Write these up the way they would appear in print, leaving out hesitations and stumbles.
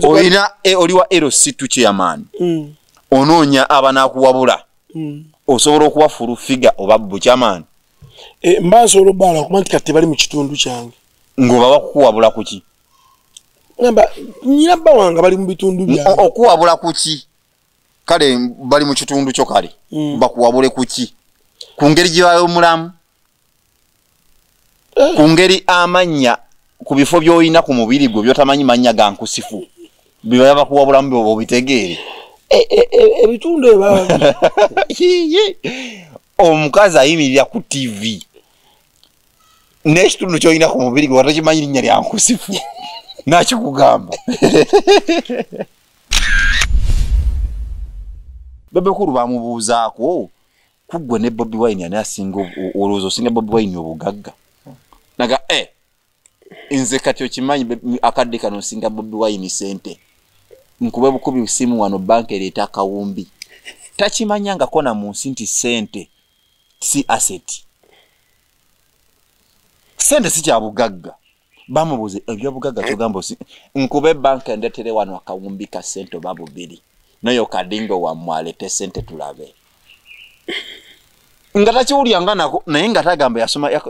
Olina oli wa LC2 chairman. Onoonya abanaakuwabula. Osobola okuwa full figure oba buchaman. Mba nsobola obbala okuba nti kati tebali mu kitundu kyange. Ng'oba bakuwabula ku ki? Ngamba nnyina bba wange bali mu bitundu byange. Okuwabula ku ki? Kale bali mu kitundu kyo kale. Bakuwabule ku ki? Ku ngeri gye bayomulamu. Ku ngeri amannya ku bifo by'olina ku mubiri gwo by'otamanyi mannya ga nkusifu. Bye bakuwabulamu byo obitegeere. Ebitundu ebyo. Omukazi ayimirira ku TV. N'ekitundu ky'olina ku mubiri gwo watakimanyi linnya lya nkusifu. Nakikugamba. Bebe Cool bamubuuzaako ku ggwe ne Bobi Wine ani asinga olowooza osinga Bobi Wine obugagga. Naga nze kati okimanyi akadde kano nsinga Bobi Wine ssente. Nkube bukubi simu wano banka ereeta akawumbi. Takimanyangako na mu nsi nti ssente si asset. Ssente si kya bugagga. Bamubuuze ebyobugagga kyogamba nkube banka endeetere wano akawumbi ka ssente oba bubiri. Nayo kadingo wammwe aleete ssente tulabe. Nga takiwulyanga nako naye nga tagamba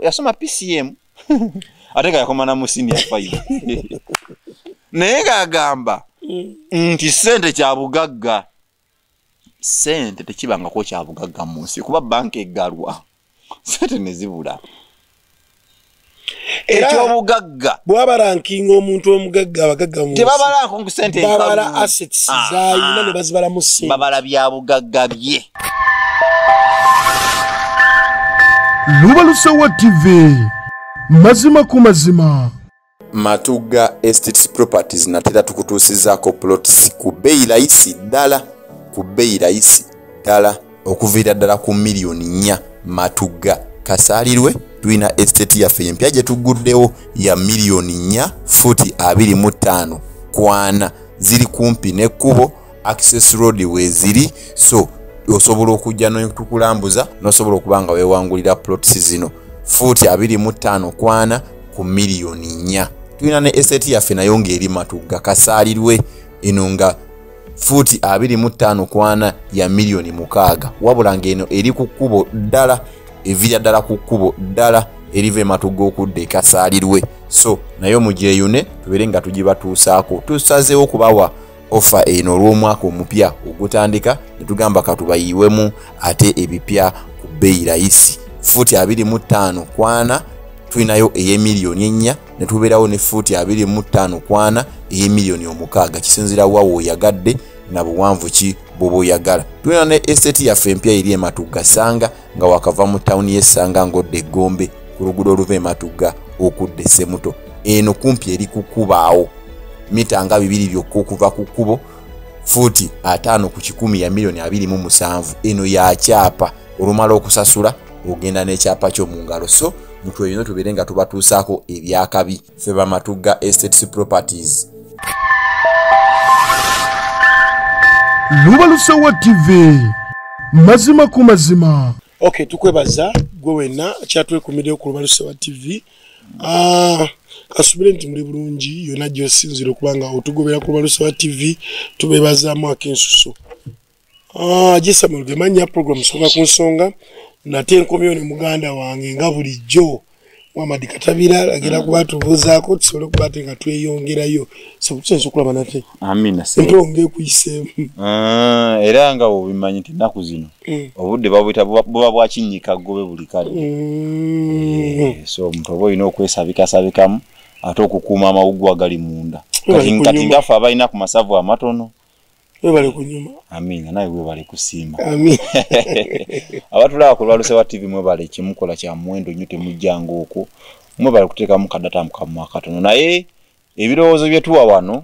yasoma PCM. Ate nga yakoma na mu senior 5. Naye ng'agamba nti ssente kya bugagga. Ssente tekibangako kya bugagga mu nsi kuba banka eggalwa. Ssente ne zibula. Ekyobugagga bw'abarankinga omuntu omugagga abagagga mu nsi tebabalanko ku ssente enkalu. Babala assets z'alina ne bazibalamu ssente. Babala bya bugagga bye. Lubalusewa TV, mazima ku mazima. Matugga Estates Properties natera tukutuusizaako plots ku bbeeyi layisi ddala, ku bbeeyi layisi ddala okuviira ddala ku 4 million. Matugga Kasaalirwe tulina estate yaffe empya gye tugguddewo ya 4 million futi 25 ku 40. Ziri kumpi n'ekkubo, access road weeziri, so osobola okujja n'otukulambuza n'osobola okuba nga weewangulira plots zino fuuti 25 ku 40 ku 4 million. Tulina ne estate yaffe nayo ng'eri Matugga Kasaalirwe, eno nga fuuti 25 ku 40 ya 6 million, wabula ng'eno eri ku kkubo ddala, eviira ddala ku kkubo ddala eriva e Matugga okudda e Kasaalirwe. So nayo mugyeyune tubeere nga tugibatuusaako. Tusazeewo okubawa offer eno olw'omwaka omupya ogutandika ne tugamba katubayiwemu ate ebipya ku bbeeyi layisi. Fuuti 25 ku 40 tulinayo ey'emiliyoni 4, ne tubeerawo ne fuuti 25 ku 40 ey'emiliyoni 6. Kisinziira wa w'oyagadde na buwanvu ki bw'oba oyagala. Tulina ne estate yaffe empya eri e Matugga Ssanga, nga wakava mu tawuni y'Essanga ng'odda Eggombe ku luguudo oluva e Matugga okudda Essemuto. Eno kumpi eri ku kkubaawo mita nga 2 byokka okuva ku kkubo, fuuti 50 ku 100 ya 27 million. Eno ya kyapa, olumala okusasula ogenda n'ekyapa kyo mu ngalo. So mutweyune tubeere nga tubatuusaako ebyakabi. Ffe ba Matugga Estates Properties. Lubalusewa TV, mazima ku mazima. Okay, tukwebaza gwe wenna kyatwekumiddeo ku Lubalusewa TV. Kasubire nti muli bulungi yonna gy'osinziira okuba nga otugobera ku Lubalusewa TV. Tubeebazaamu ak'ensuso. Gisamuel gemanya program Nsonga ku Nsonga, nate nkomyewo ne muganda wange nga bulijjo Muhammad Katabira, agenda kuba tubuuzaako tusobole okuba ate nga tweyongerayo. So tusenza okulaba nate. Amina. Empewo ng'ekuyiseemu. Era nga bw'obimanyi nti ennaku zino obudde babuyita buba bwa kinnyika ggobe buli kale. So omuntu oba olina okwesabikasabikamu ate okukuuma amawuggwe agali munda. Webale Kati kati kunyuma. ngaffe abalina ku masavu amatono. Webale kunyuma. Amiina, nawe webale kusiima. Amin. Abatulaba ku Lwalusewa TV, mwebale kimukola kya muwendo nnyo, temujjanga okwo. Mwebale kuteekamu kadata mukamwa akatono, naye ebirowoozo bye tuwa wano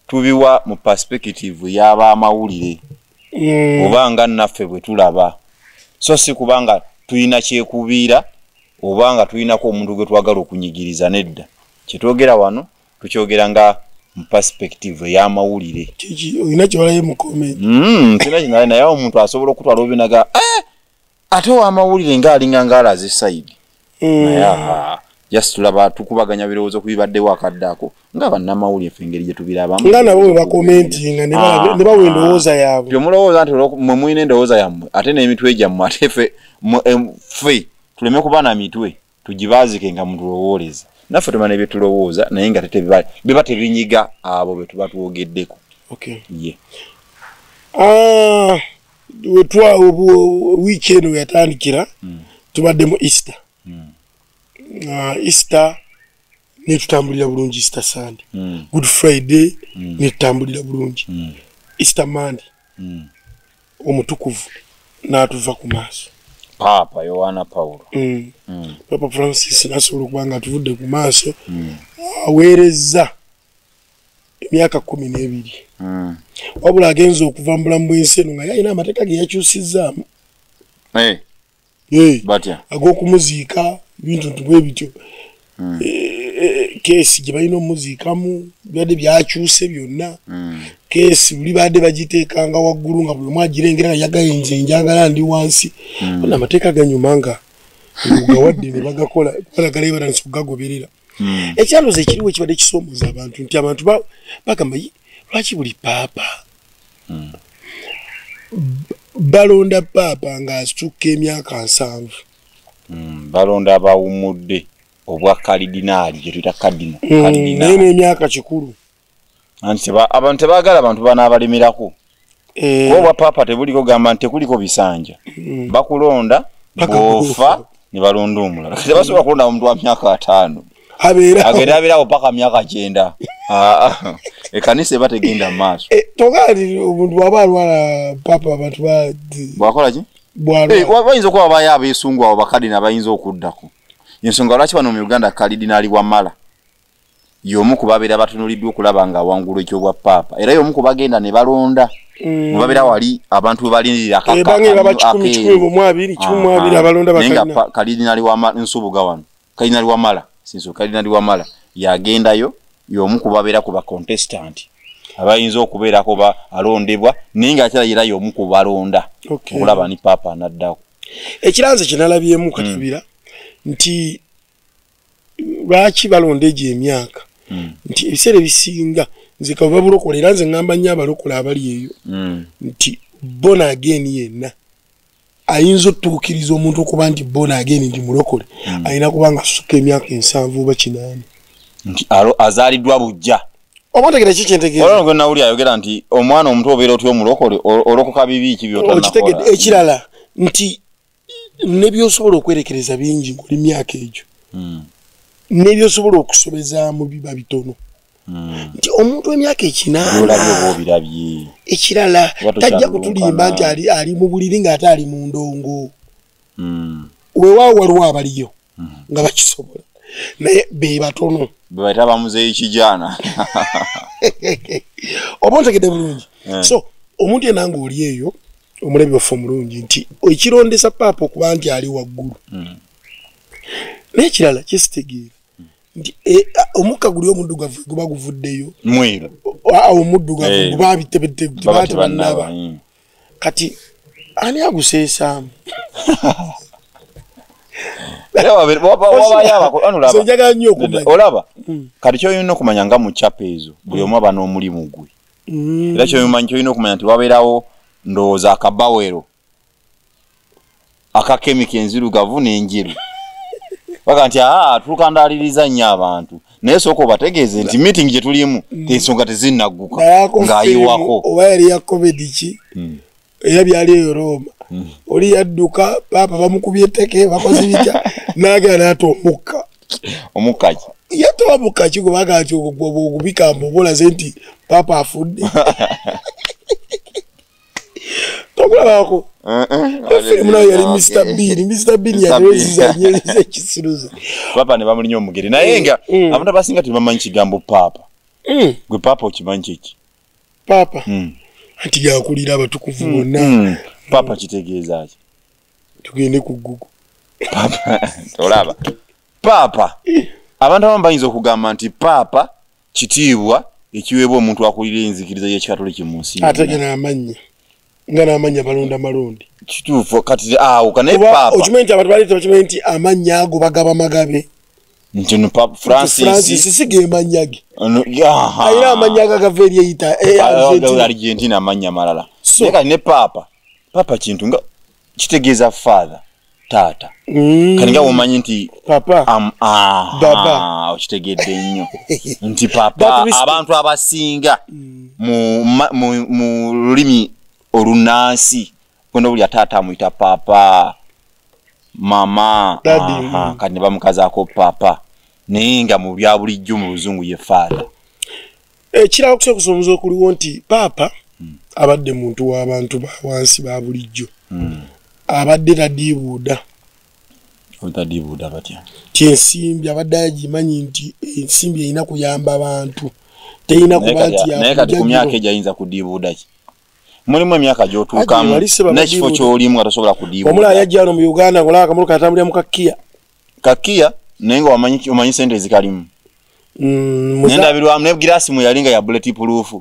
tubiwa mu perspective y'abamawulire oba nga naffe bwe tulaba, so si kubanga tulina kyekubiira oba nga tulinako omuntu gwe twagala okunyigiriza. Nedda, kyetwogera wano tukyogera nga mu perspective ey'amawulire. Kiki olina kyewalayo mu comment? Sina kinala, naye omuntu asobola okutwala obinaga ate ow'amawulire ng'alinga ng'alaze side, naye aha, Just tulaba tukubaganya birowoozo ku bibaddewo akadde ako, nga bannamawulire ffe engeri gye tubirabamu. Nga nabo bwe bakomentinga ne bawa endowooza yaabwe. Temulowooza nti mwe mulina endowooza yammwe ate n'emitwe gyammwe, ate ffe tuleme kuba na mitwe tugibaazike nga mutulowooleza. Naffe tumanya bye tulowooza, naye nga biba tebinyiga abo be tuba twogeddeko. Ye. Ah, wiiki eno weyatandikira tubadde mu Easter. Easter netutambulira bulungi, Easter Sunday, Good Friday netutambulira bulungi, Easter Monday omutukuvu n'atuva ku maaso. Paapa Yowaana Pawulo. Papa Francis nasobola okuba nga atuvudde ku maaso. Aweerezza emyaka 12. Wabula agenza okuva mu bulamu bw'ensi eno nga yalina amateeka ge yakyusizzaamu. Hey, batya? Ag'okumuziika, ebintu nti bwe bityo. Case gye balina omuziikamu byadde byakyuse byonna. Case buli badde bagiteekanga waggulu nga buli omu agirengera, nga yagaye nze njagala ndi wansi. Ona amateeka ganyuma nga gawadde ne bagakola, balagala batandise okugagoberera. Ekyaloza ekiriwo ekibadde kisoomoza abantu nti abantu bagamba, "Lwaki buli paapa balonda paapa ng'asukka emyaka 70?" Balonda abawummudde obwa kalidinaali, gye tuyita kadino. Naye n'emyaka kikulu. Anti abantu tebaagala abantu banaabalemerako. Kuba obwa paapa tebuliko, gamba nti tekuliko bisanja. Bakulonda, bw'ofa ne balonda omulala. Kati tebasobola kulonda omuntu wa myaka 50 abeera agenda abeerawo paka myaka 90. Ah, ah. Ekkanisa eba tegenda mu maaso. Togaa nti omuntu bw'aba alwala paapa abantu ba Bwakola ki? Bwalwala. Bayinza okuba bayo abeesungu abo bakadina bayinza okuddako. Ensonga lwaki wano mu Uganda kalidinaali Wamala y'omu ku babeera batunuliddwa okulaba nga awangula ekyobwa paapa, era y'omu ku bagenda ne balonda mwe babeera wali abantu we balindirira Bange baba 100, 120, 120 abalonda naye nga bakalina. Kalidinaali Nsubuga wano, kalidinaali Wamala sinso, kalidinaali Wamala yagendayo, y'omu ku babeera ku ba contestant abayinza okubeerako ba alondebwa, naye nga ate era y'omu ku balonda okulaba ni paapa anaddako. Ekiranze kye nalabyemu katabira nti lwaki balonda egyo emyaka, nti ebiseera ebisinga nze kaba babulokola, era nze ŋŋamba nnyo abalokola abali eyo nti born again yenna ayinza otuukiriza omuntu okuba nti born again nti mulokole alina kuba nga asukka emyaka 70 oba 80. Nti azaaliddwa bujja. Oba otegera ki kyentegeeza? Olwo gwe nawuli ayogera nti omwana omuto obeera otya omulokole? Olokoka bibi ki Okitegedde? byotannakola? Ekirala nti nebyosobola okwerekereza bingi ngaoli myaka egyo, nebyosobola okusobezaamu biba bitono, nti omuntu emyaka Byolabye 80 oba obirabye. Ekirala Oba tajja tokyalulunkana. kutulimba nti ali mu buliri ng'ate ali mu ndongo. Weewaawo waliwo abaliyo nga bakisobola, naye be batono. Be bayita bamuzeeyi kijaana. Oba ontegedde bulungi? So omuntu yenna ng'oli eyo, omulabi waffe omulungi, nti ekirondesa paapa okuba nti ali waggulu. Naye ekirala kyesitegeera nti omukka guli omuddugavu guba guvuddeyo. Mweru. Omuddugavu guba Baba tebannaba. tebannaba. Kati ani aguseesaamu? Era wabayo ano Nze olaba. njagala nnyo okumanya. Olaba kati kyolina okumanya nga mu chapel ezo buli omu aba n'omulimu gwe. Era kyomanyi kyolina okumanya nti wabeerawo ndowooza akabawero akakemika enzirugavu n'enjeru, baga nti aa tukandaaliriza nnyo abantu, naye sooka obategeeze nti meeting gye tulimu ensonga tezinnagguka. Naye ako Ng'ayiwako. firimu oba yali ya comedy ki, era byali eyo Roma, oli yadduka, paapa bamukubye etteke, bakoze bitya, n'agenda n'ata omukka. Omukka ki? Yatowa mukka ki gwe bagaa nti ogubikamba oba olaze nti paapa afudde? Tokulabako firimu nayo yali Mr Bean, Mr Bean yaliwezizanye ekisiruze. Paapa ne bamulinya omugere, naye nga abantu abasinga tebamanyi kigambo paapa. Gwe paapa okimanyi kiki? Paapa anti yakulira abatukuvu bonna. Paapa kitegeeza ki? Tugende ku Google. Olaba paapa, abantu abamu bayinza okugamba nti paapa kitiibwa ekiweebwa omuntu akulira enzikiriza y'Ekikatoliki mu nsi yonna. Ate ge n'amannya nga n'amannya balonda malondi. Kituufu, kati awo kanaye Kuba paapa okimanyi nti abantu bali tebakimanyi nti amannya ago bagaba magabe. Nti no Papa Francis sige manyage. Ayina amanyaga gava eri eyita Argentina amanya malala. Naye ne Papa. Papa kintu nga kitegeeza father, taata. Kati nga bw'omanyi nti papa baba okitegedde nnyo nti papa abantu abasinga mu lulimi olunansi kono buli taata amuyita papa, mama, kati ne bamukazaako papa, naye nga mu bya bulijjo mu luzungu ye father. Ekirala okusobola okuliwo nti papa abadde muntu w'abantu ba wansi ba bulijjo. Abadde tadiibuuda. Otadiibuuda batya? Ti ensimbi abadde agimanyi nti ensimbi erina kuyamba abantu. Terina kuba nti naye kati ku myaka egyo ayinza kudiibuuda ki? Mulimu emyaka gy'otuukamu n'ekifo ky'olimu nga tosobola kudiibuuda. Omulala yajja wano mu Uganda ng'olaba akamotoka atambulira mu kakiya. Kakiya naye nga omanyi ssente ezikalimu. Nendabirwamu ne giraasi mwe yali nga ya bullet proof.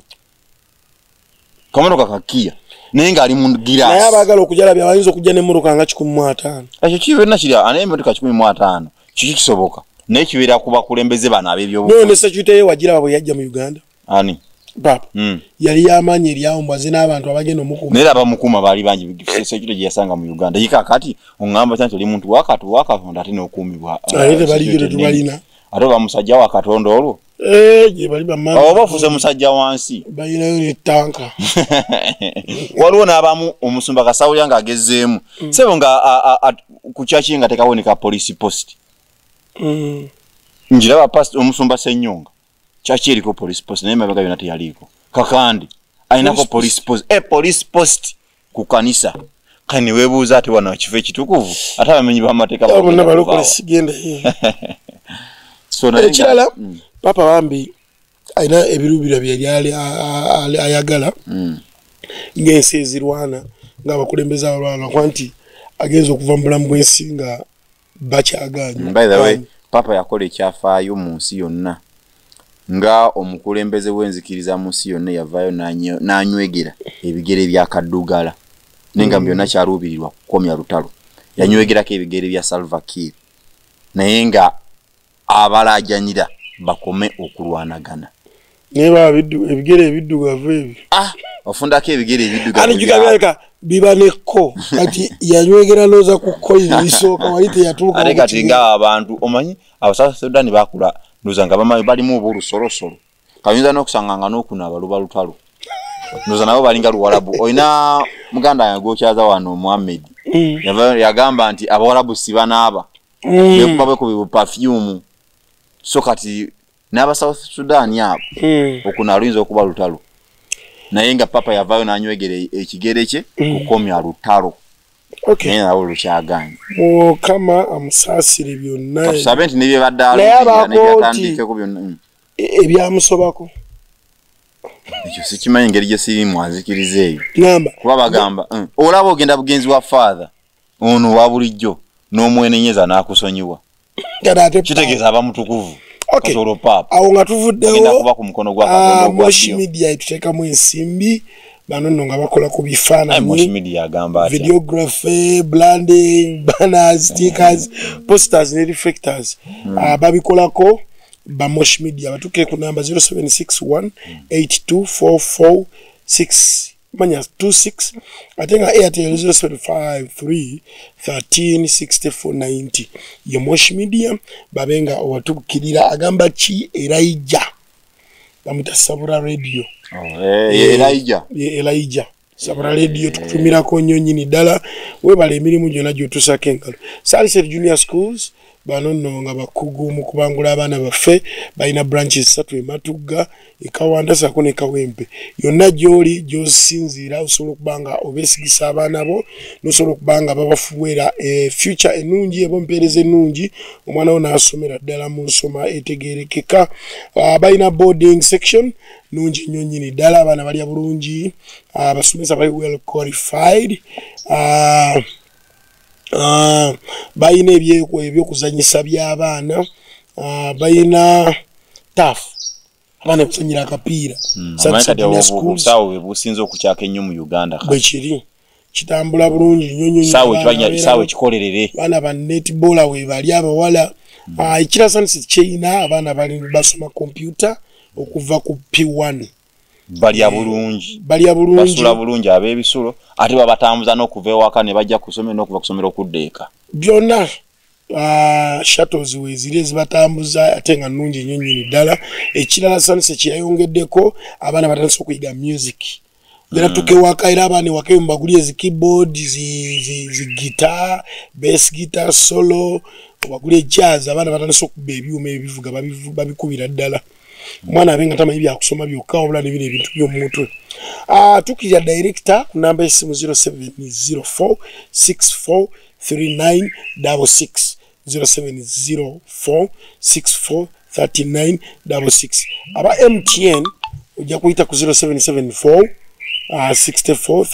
Kamotoka kakiya naye ng'ali mu giraasi. Naye abaagala okujalabya bayinza okujja n'emmotoka nga 150. Ekyo kibeera kiri anaye emmotoka 150 kiki kisoboka naye kibeera ku bakulembeze bano ab'ebyobufuzi. Ne security ye wagiraba bwe yajja mu Uganda. Ani? Papa. Yali y'amaanyi eri awo mbwaze n'abantu abagenda omukuuma. Naye abamukuuma baali bangi security gye yasanga mu Uganda. Ye kaakati oŋŋamba nti oli muntu wa Katonda ate n'okuumibwa. Ate tebaliyo tetubalina. Ate oba musajja wa Katonda olwo? Gye bali bamama. Oba ofuuse musajja wansi. Balinayo n'ettanka. Waliwo n'abamu omusumba Kasawulya ng'agezeemu. Ssebo nga ku kyaki nga tekawo ne ka police post. Njiraba pastor omusumba Ssenyonga. Kyaki eriko police post naye emabega yonna teyaliiko. Kakandi alinako police post. Police post ku kanisa. Kati ne weebuuza ate wano ekifo ekitukuvu ate abamenyi b'amateeka bonna balokole sigenda. Ekirala Papa bambi alina ebiruubirwa bye yali ayagala ng'ensi ezirwana ng'abakulembeze abalwana kuba nti agenza okuva mu bulamu bw'ensi nga bakyagaanye. By the way, Papa yakola ekyafaayo mu nsi yonna nga omukulembeze w'enzikiriza mu nsi yonna yavaayo n'anywegera ebigere bya Kaddugala naye nga byonna kyaluubirirwa kukomya lutalo. Yanywegerako ebigere bya Salva Kiir naye nga abalaajanira bakome okulwanagana. Naye baba ebigere ebiddugavu ebyo. Ofundako ebigere ebiddugavu. Ani biba nekko kati yanywegera looza ku kko erisooka wali teyatuuka. Ate kati nga abantu omanyi Abasouth Sudan bakula ndowooza nga bamanyi balimu oba olusolosolo. Kayinza n'okusanga nga n'okunaaba luba lutalo. Ndowooza nabo balinga Luwarabu. Olina muganda wange gw'okyaza wano Muhammed. Yagamba nti Abawarabu si banaaba. Beekuba bwekubi perfume. So kati n'aba South Sudan abo okunaaba luyinza okuba lutalo. Naye nga Papa yavaayo n'anywegera ekigere kye kukomya lutalo. Naye nabo lukyagaanye. Mukama amusaasire byonna. Katusabe nti ne bye badde aluubirira ne byatandikeko byonna. Ebyamusobako. Ekyo sikimanyi engeri gye sirimu anzikiriza eyo. Ngamba. Kuba bagamba olaba ogenda bugenzi wa father ono wa bulijjo n'omwenenyeza n'akusonyiwa. Kitegeeza aba mutukuvu. Awo nga tuvuddewo Moshi Media etuteekamu ensimbi bano nno nga bakola ku bifaananyi, videography, branding, banners, stickers, posters ne reflectors. Babikolako ba Moshi Media batuukire ku namba 0761 82446 manya 26 ate nga Airtel 0753 13 64 90 ye Moshi Media babenga owatukirira agamba ki Elijah bamuta Sabula Radio. Elijah ye Elijah Sabula Radio tukutumirako nnyo nnyini ddala webale emirimu gyonna gy'otuusako engalo. Saliset Junior Schools bano nno nga bakugu mu kubangula abaana baffe balina branches 3 e Matugga, e Kawanda ssaako ne Kawempe. Yonna gy'oli gy'osinziira osobola okuba nga obeesigisa abaana bo n'osobola okuba nga babafuweera future ennungi eba empeereza ennungi omwana wo n'asomera ddala mu nsoma etegeerekeka. Balina boarding section nungi nnyo nnyini ddala abaana balya bulungi, abasomesa bali well qualified. Balina ebyokuzanyisa by'abaana, balina taf abaana kuzanyira akapiira. Obusaawe businze okukyaka ennyo mu Uganda bwe kiri kitambula bulungi nnyo nnyo. Saawe ekikolerere abaana ba netball we bali abawala Ekira Sun City kyeyina abaana bali basoma computer okuva ku P1. Balya bulungi. Balya bulungi. Basula bulungi ab'ebisulo, ate babatambuza n'okuva ewaka ne bajja ku ssomero n'okuva ku ssomero okudda eka. Byonna shuttles weeziri ezibatambuza ate nga nnungi nnyo nnyini ddala. Ekirala Sun City kyeyayongeddeko, abaana batandise okuyiga music. Genda tuke waka era abaana ewaka mubagulye zi keyboard, zi guitar, bass guitar, solo, obagulye jazz. Abaana batandise okuba ebyuma ebivuga babikubira ddala. Omwana abe nga tamanyi byakusoma byokka wabula ne bino ebintu by'omumutwe. Tuukirira director ku namba y'essimu 0704 64 39 66, 0704 64 39 66. Aba MTN ojja kuyita ku 0774 64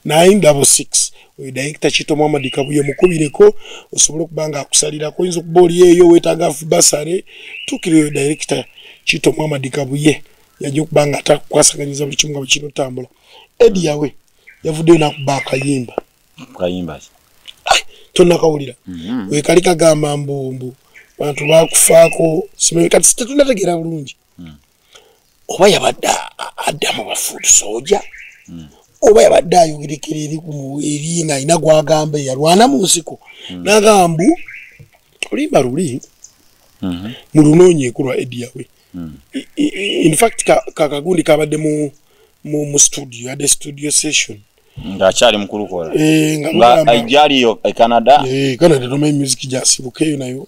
39 66. Oyo Director Kito Muhammad Kabuye, mukubireko osobole okuba nga akusalirako. Oyinza okuba oli eyo weetaaga basale, tuukira oyo Director Kito Muhammad Kabuye, yajja okuba nga atakukwasaganyiza buli kimu nga bwe kino otambula. Eddy Yawe yavuddeyo n'akuba akayimba. Kayimba ki? Tonnakawulira? Wekali kagamba mbu bantu bakufaako, simanyi kati tetunategeera bulungi oba yabadde adda mu bafuutu soja oba yabadde ayogerekera eri eri ng'alina gwagamba eyalwana mu nsiko, n'agamba mbu oluyimba luli mulunoonyeeko lwa Eddy Yawe. In fact kakagundi kabadde mu studio, yadde studio session. Ng'akyali mu kulukola. Nga nga lugamba ajjaliyo e Canada. Canada tomanyi music gyasibuka eyo nayo.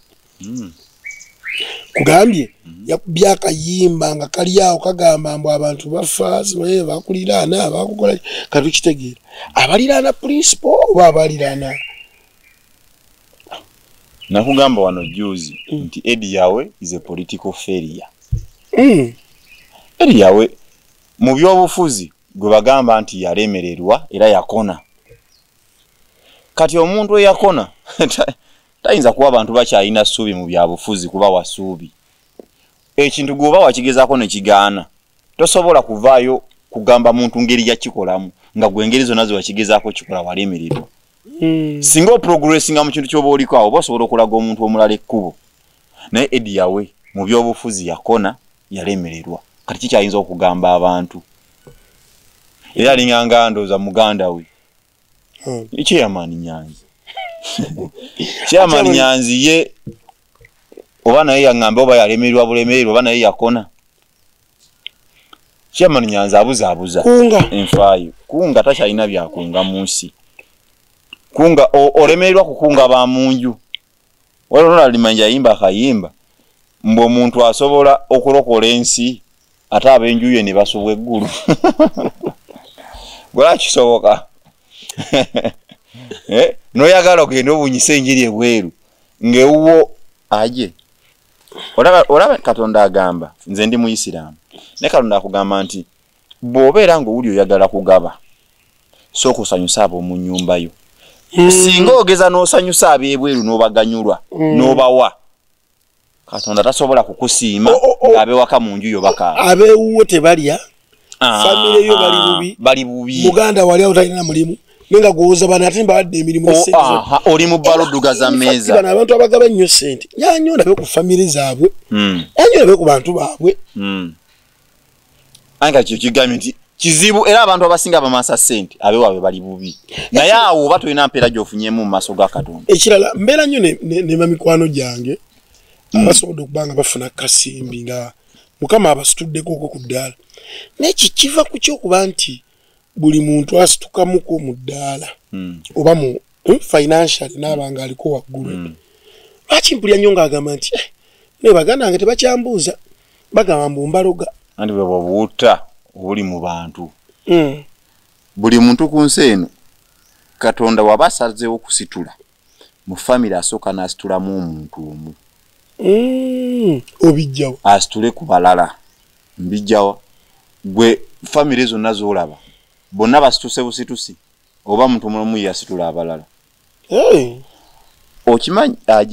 Kugambye yakubye akayimba nga kali awo kagamba mbu abantu bafa, simanyi bakuliraana bakukola. Katukitegeera abaliraana principal oba abaliraana. Nakugamba wano juzi nti Eddy Yawe is a political failure. Eddy Yawe mu byobufuzi gwe bagamba nti yalemererwa era yakona. Kati omuntu eyakona tayinza kuba abantu bakyalina ssuubi mu byabufuzi, kuba wasuubi ekintu gwoba wakigezaako ne kigaana, tosobola kuvaayo kugamba muntu ngeri yakikolamu nga gwe engeri zonna ze wakigezaako kikola walemererwa. Singa oprogressinga mu kintu ky'oba oliko awo, oba osobola okulaga omuntu omulala ekkubo. Naye Eddy Yawe mu byobufuzi yakona, yalemererwa. Kati kikyayinza okugamba abantu? Era alinganga ndowooza muganda we Chairman Nyanzi. Chairman Nyanzi ye oba naye yaŋŋambe oba yalemererwa bulemererwa oba naye yakona. Chairman Nyanzi abuzaabuza kunga enfaayo. Kunga takyalina byakunga mu nsi. Kunga olemererwa kukunga ba mu nju. Waliwo Ronald Mayinja yayimba akayimba mbu omuntu asobola okulokola ensi ate ab'enju ye ne basubwa eggulu. Gwala kisoboka? N'oyagala ogende obunyise enjiri ebweru ng'ewuwo aje. Olaba Katonda agamba, nze ndi muyisiraamu, naye Katonda akugamba nti bw'obeera ng'owuli oyagala kugaba, sooka osanyuse ab'omu nnyumba yo. Singa ogeza n'osanyusa ab'ebweru n'obaganyulwa n'obawa, Katonda tasobola kukusiima ng'ab'ewaka mu nju yo bakaaba. Ab'ewuwo tebalya, famire yo bali bubi. Bali bubi. Muganda wali awo talina mulimu, naye nga gw'owoza bano ate mbawadde emirimu ne ssente zonna. Oli mu bbala oddugaza In fact, mmeeza. bano abantu abagaba ennyo ssente nyanyo ndabe ku famire zaabwe, nyanyo ndabe ku bantu baabwe. Anti kati kyo kigambye nti kizibu, era abantu abasinga bamansa ssente abewaabwe bali bubi, naye awo oba tolina mpeera gy'ofunyeemu mu maaso ga Katonda. Ekirala mbeera nnyo ne bamikwano gyange abasobodde okuba nga bafuna kasimbi nga Mukama abasituddeko okwo ku ddaala, naye kikiva ku kyokuba nti buli muntu asitukamuko mu ddaala oba mu financially n'aba nga aliko waggulu. Lwaki mpulira nnyo ng'agamba nti naye baganda bange tebakyambuuza, bagamba mbu mbaloga? Anti bwe bw'obuwutta obuli mu bantu. Buli muntu ku nsi eno Katonda waba asazeewo okusitula mu famire, asooka n'asitulamu omuntu omu. Obijjawa? Asitule ku balala. Mbijjawa? Gwe famire zonna z'olaba bonna basituse busitusi, oba muntu omu ye yasitula abalala? Hey.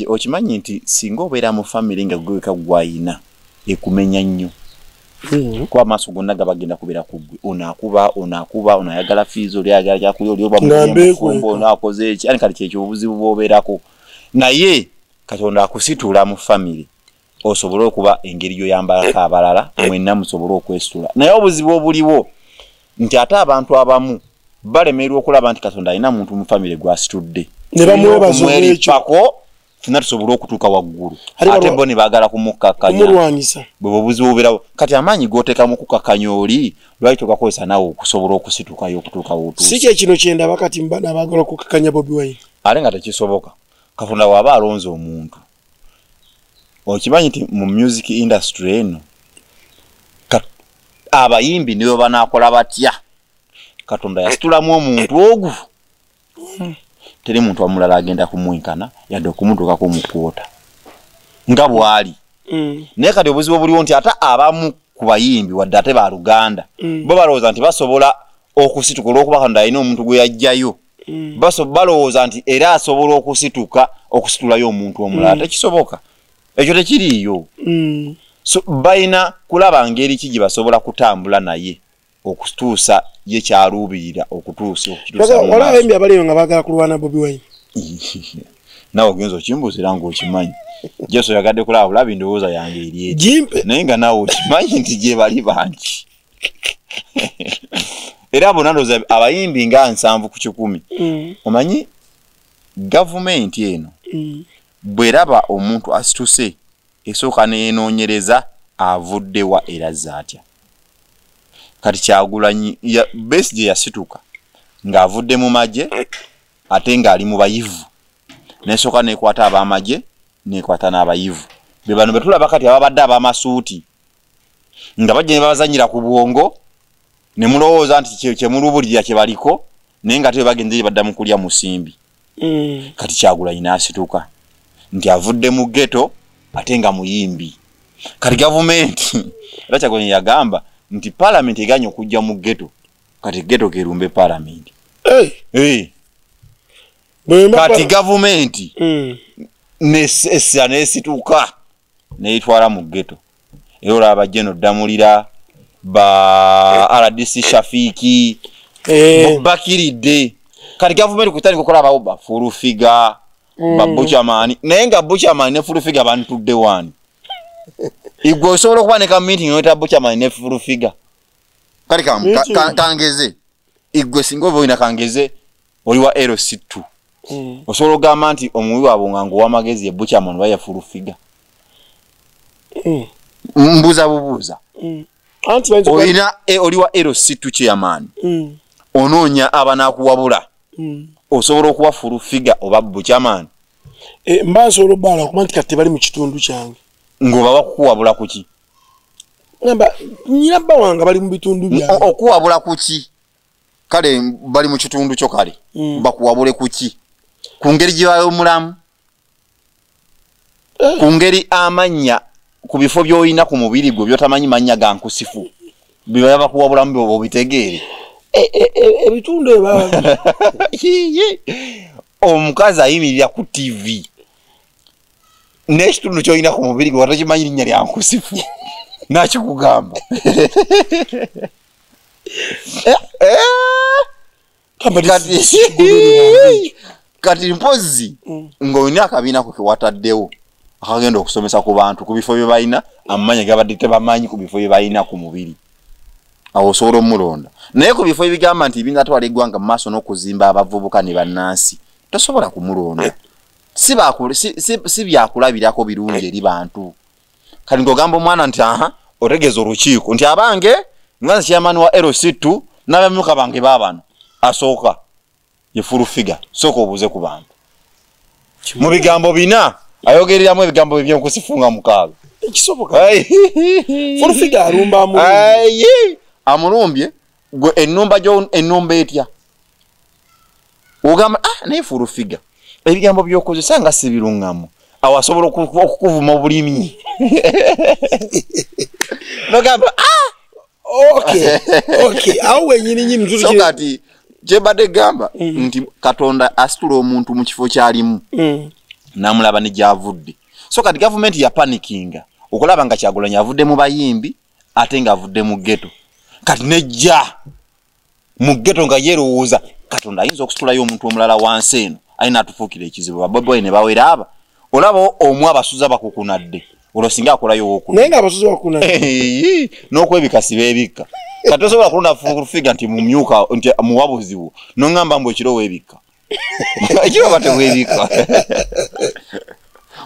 Okimanyi nti singa obeera mu famire nga gwe weka gwayina, ekumenya nnyo, kuba amaaso gonna gaba genda kubeera ku ggwe. Ono akuba, ono akuba, ono ayagala fees, oli ayagala kyakulya, oli oba Nga mufumbo, mbeekweka. ono akoze eki. Ani kati kyekyo obuzibu bw'obeerako. Naye Katonda akusitula mu family osobole okuba engeri gyoyambalako abalala, mwenna musobole okwesitula. Naye obuzibu obuliwo nti ate abantu abamu balemererwa okulaba nti Katonda alina muntu mu family gwasitudde, ne bamwebaza olwekyo fenna tusobole okutuuka waggulu, ate bo ne baagala kumukkakkanya, kumulwanyisa. Bwe obuzibu bubeerawo. Kati amaanyi g'oteeka mu kukakkanya oli lwaki togakozesa naawe okusobola okusitukayo okutuuka w'otuuse? Si kye kino kye ndaba kati mbana abaagala okukakkanya Bobi Wine, ate nga tekisoboka. Katonda waba alonze omuntu, okimanyi nti mu music industry eno abayimbi ne bwe banaakola batya, Katonda yasitulamu omuntu ogwo, teri muntu omulala agenda kumwenkana yadde okumutuukako mu kwota nga bw'ali. Naye kati obuzibu obuliwo nti ate abamu ku bayimbi wadde ate baluganda bo balowooza nti basobola okusituka olw'okuba Katonda alina omuntu gwe yajjayo. Balowooza nti era asobola okusituka okusitulayo omuntu omulala. Tekisoboka, ekyo tekiriiyo. So balina kulaba ngeri ki gye basobola kutambula naye okutuusa ye kyaluubirira okutuusa okukituusa mu waliwo maaso. Abayimbi abaliyo nga baagala kulwana Bobi Wine. Nawe ogenza okimbuuza era ng'okimanyi Jesu oyagadde kulaba bulabi ndowooza yange eri eti, Jimpe naye nga naawe okimanyi nti gye bali bangi era bonna ndowooza abayimbi nga 70 ku 100. Omanyi gavumenti eno bw'eraba omuntu asituse esooka neenoonyereza avuddewa era azze atya. Kati Kyagulanyi Besigye yasituka ng'avudde mu magye ate ng'ali mu bayivu, nesooka nekwata ab'amagye nekwata n'abayivu be bano betulaba kati ababadde ab'amasuuti nga bajja ne babazanyira ku bwongo ne mulowooza nti kyemulubulirira kye baliko, naye nga ate bagenze gye badda mu kulya musimbi. Kati Kyagulanyi n'asituka nti avudde mu ghetto ate nga muyimbi. Kati gavumenti era Kyagulanyi yagamba nti paalamenti eganye okujja mu ghetto, kati ghetto kerumbe paalamenti. Kati gavumenti essira n'esituka n'eyitwala mu ghetto. Era olaba General Ddamulira, ba RDC Shafiiki bakiridde. Kati gavumenti kutandika okulabawo ba Full Figure, ba Buchaman, naye nga Buchaman ne Full Figure bantudde wani. Igwe osobola okuba ne ka meeting noyita Buchaman ne Full Figure. Kale kangeze igwe singa oba olina kangeze oli wa LC2, osobola okugamba nti omuwi waabwe nga ng'owamagezi ye Buchaman oba ye Full Figure? Mbuuza bubuuza. Olina oli wa LC2 chairman, onoonya abanaakuwabula, osobola okuwa Full Figure oba Buchaman? Mba nsobola obbaala okuba nti kati tebali mu kitundu kyange. Ng'obawa kukuwabula kuki? Ngamba nyina bba wange bali mu bitundu byange. Okuwabula kuki? Kale bali mu kitundu kyo, kale bakuwabule kuki? Ku ngeri gye bayomulamu, ku ngeri amannya ku bifo by'olina ku mubiri gwo by'otamanyi mannya ga nkusifu bye baba bakuwabulamu byoba obitegeere. Ebitundu ebyo omukazi ayimirira ku TV n'ekitundu ky'olina ku mubiri gwe watakimanyi linnya lya nkusifu nakikugamba. Kati mpozi ng'olina akabiina ko kewataddewo akagenda okusomesa ku bantu ku bifo bye balina amanya gabadde tebamanyi ku bifo bye balina ku mubiri, awo osobola omulonda. Naye ku bifo ebigamba nti ebinatwala eggwanga mu maaso n'okuzimba abavubuka ne bannansi tosobola kumulonda. Si byakulabirako birungi eri bantu. Kati ng'ogamba omwana nti aha, otegeeza olukiiko nti abange nga nze chairman wa LC2 n'abamyuka bange baabano, asooka ye Full Figure, sooka obuuze ku bantu mu bigambo bina ayogereramu ebigambo ebyenkusifu nga 6. Ekisoboka. Full Figure alumba amulumbye. Amulumbye gwe ennumba gyo ennumba etya? Ogamba naye Full Figure ebigambo by'okozesa nga si birungamu, awo asobola okukuvuma obulimi. Nogamba Okay, awo wenyini nyini. So kati kyembadde gamba nti Katonda asitula omuntu mu kifo kyalimu n'amulaba ne gy'avudde. So kati gavumenti yapanikinga okulaba nga Kyagulanyi avudde mu bayimbi ate ng'avudde mu ghetto. Kati nejja mu ghetto nga yeerowooza Katonda ayinza okusitulayo omuntu omulala wansi eno alina atufuukira ekizibu. Ba Bobi Wine ne bawera aba Olaba omu abasuza bakukunadde, olwo singa akolayo wokulu. Naye nga abasuza bakukunadde. N'okwebika si beebikka. Kati tosobola kulonda full figure nti mumyuka nti muwabuzibu noŋŋamba mbu ekiro weebikka. Ekiro oba teweebikka.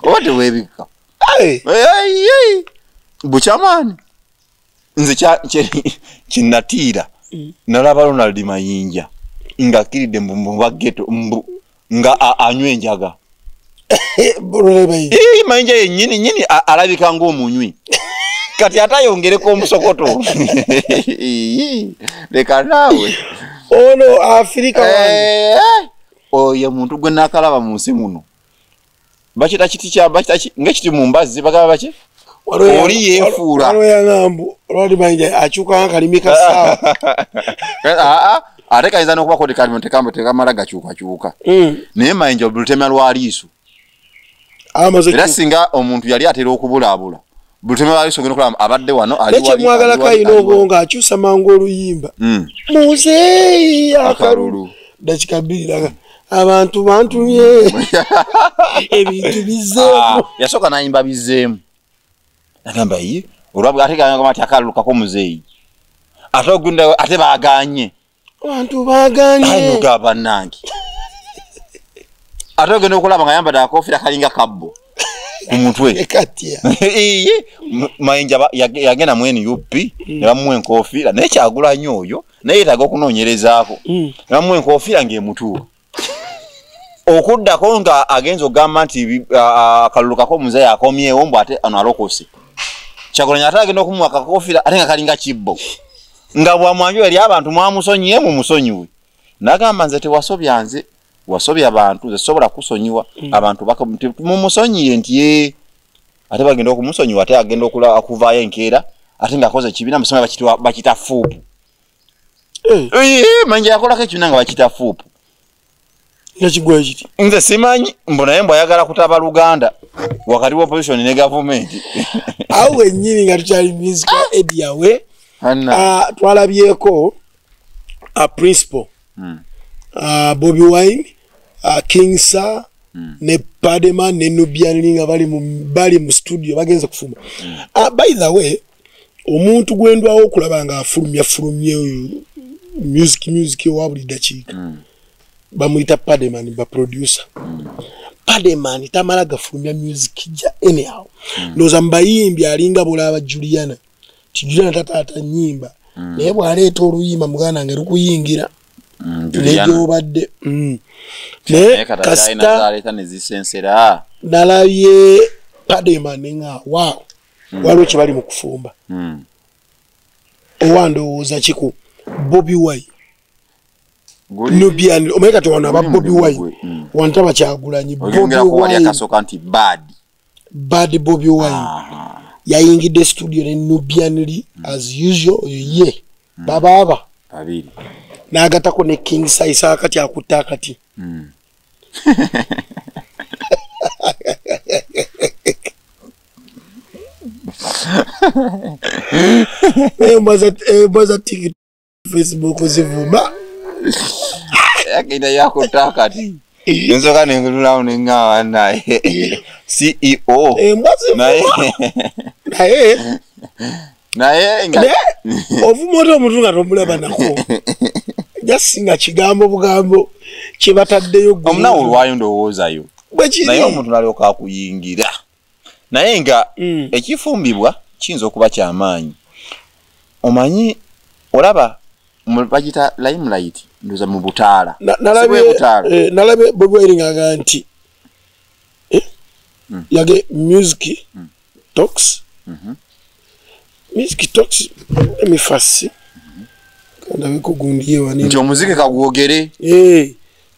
Oba teweebikka. Bukyamaani. Nze kinatiira. Nalaba Ronald Mayinja ng'akkiridde mbu ghetto mbu nga anywa enjaga. Mayinja yennyini nnyini alabika ng'omunywi. Kati ate ayongereko omusokoto. Leka naawe. Ono Afrika wange. Oyo muntu gwe naakalaba mu nsi muno. Bakita kiti kya bakita ng'ekiti mu mbazzi bagamba baki? Oli yeefuula. Waliwo yaŋŋamba Ronald Mayinja akyuka ng'akalimi ka ssaawa. Ate kayinza n'okubako tekamala gakyukakyuka. Naye Mayinja lutemya lwa liiso. Era singa omuntu yali atera okubulaabula. Lutemya lwa liiso ogenda okulaba abadde wano ali wali. Naye alina obwongo akyusa mangu oluyimba. Muzeeyi akalulu. Dakika 2 laga. Abantu bantumye. Ebintu bizzeemu. Yasooka n'ayimba bizzeemu. Agamba ye olwabwe ate gamba nti akalulu kako muzeeyi. Ate ogunda ate baagaanye. Abantu baagaanye. Ayi bannange. Ate ogenda okulaba nga ayambadde akakofiira kalinga kabbo ku mutwe. Katya. Mayinja yagenda mu NUP ne bamuwa enkofiira naye Kyagulanyi oyo naye yeetaaga okunoonyerezaako. Ne bamuwa enkofiira ng'emutuuka. Okuddako nga agenza okugamba nti akalulu kako muzeeyi akomyewo mbu ate ano alokose. Kyagulanyi ate agenda okumuwa akakofiira ate nga kalinga kibbo. Nga bwamwanjula eri abantu mwamusonyiye mumusonyiwe. N'agamba nze tewasobya nze, wasobya abantu nze sobola kusonyiwa abantu mumusonyiye nti ye. Ate bagenda okumusonyiwa ate agenda okuvaayo enkeera ate ng'akoze ekibiina musoma bakita fuupu. Mayinja yakolako ekibiina nga bakita fuupu. Nakigwayo kiti? Nze simanyi mbu naye mbu ayagala kutaba Luganda wakati wa opposition ne gavumenti. Awo wennyini nga tukyali music Eddy Yawe. Twalabyeko a principal Bobi Wine, King Saha ne Pademan ne Nubian Li nga bali mu studio bagenze kufuma. By the way, omuntu gwendwawo okulaba nga afulumya music wa buli dakiika. Bamuyita Pademan ba producer. Pademan tamala gafulumya music ja anyhow. Ndowooza mbayimbi alinga bolaba Juliana. Juliana tataata nnyimba. Naye bw'aleeta oluyimba muganda wange lukuyingira. N'egyobadde. Naye kasita nalabye Pademan nga wow. Waliwo kye bali mu kufumba. Owa ndowooza ki ku Bobi Wine? Nubian, omanyi kati wano aba Bobi Wine. Wantaba Kyagulanyi. Bobi Wine. Akasooka nti bad. Bad Bobi Wine. Yayingidde studio ne Nubian Li as usual ye. Babaaba. Babiri. N'agatako ne King Saha akati akutta akati. Embwa za TikTok, Facebook zivuma. Agenda yakutta akati. Nsooka nentunulawo ne ŋŋamba naye CEO. Embwa zivuma. Naye nga ovuma otya omuntu nga tomulaba nako. Just nga kigambo bugambo kye bataddeyo. Omunawo olwayo ndowoozayo. Naye omuntu n'alyoka akuyingira. Naye nga ekifumbibwa kiyinza okuba kyamaanyi. Omanyi olaba bagita limelight ndowooza mu butaala. Nalabye Bobi Wine ng'agamba nti yage music talks. Music talks emifasi. Ndabeko gundiye wani. Nti omuziki kagwogere.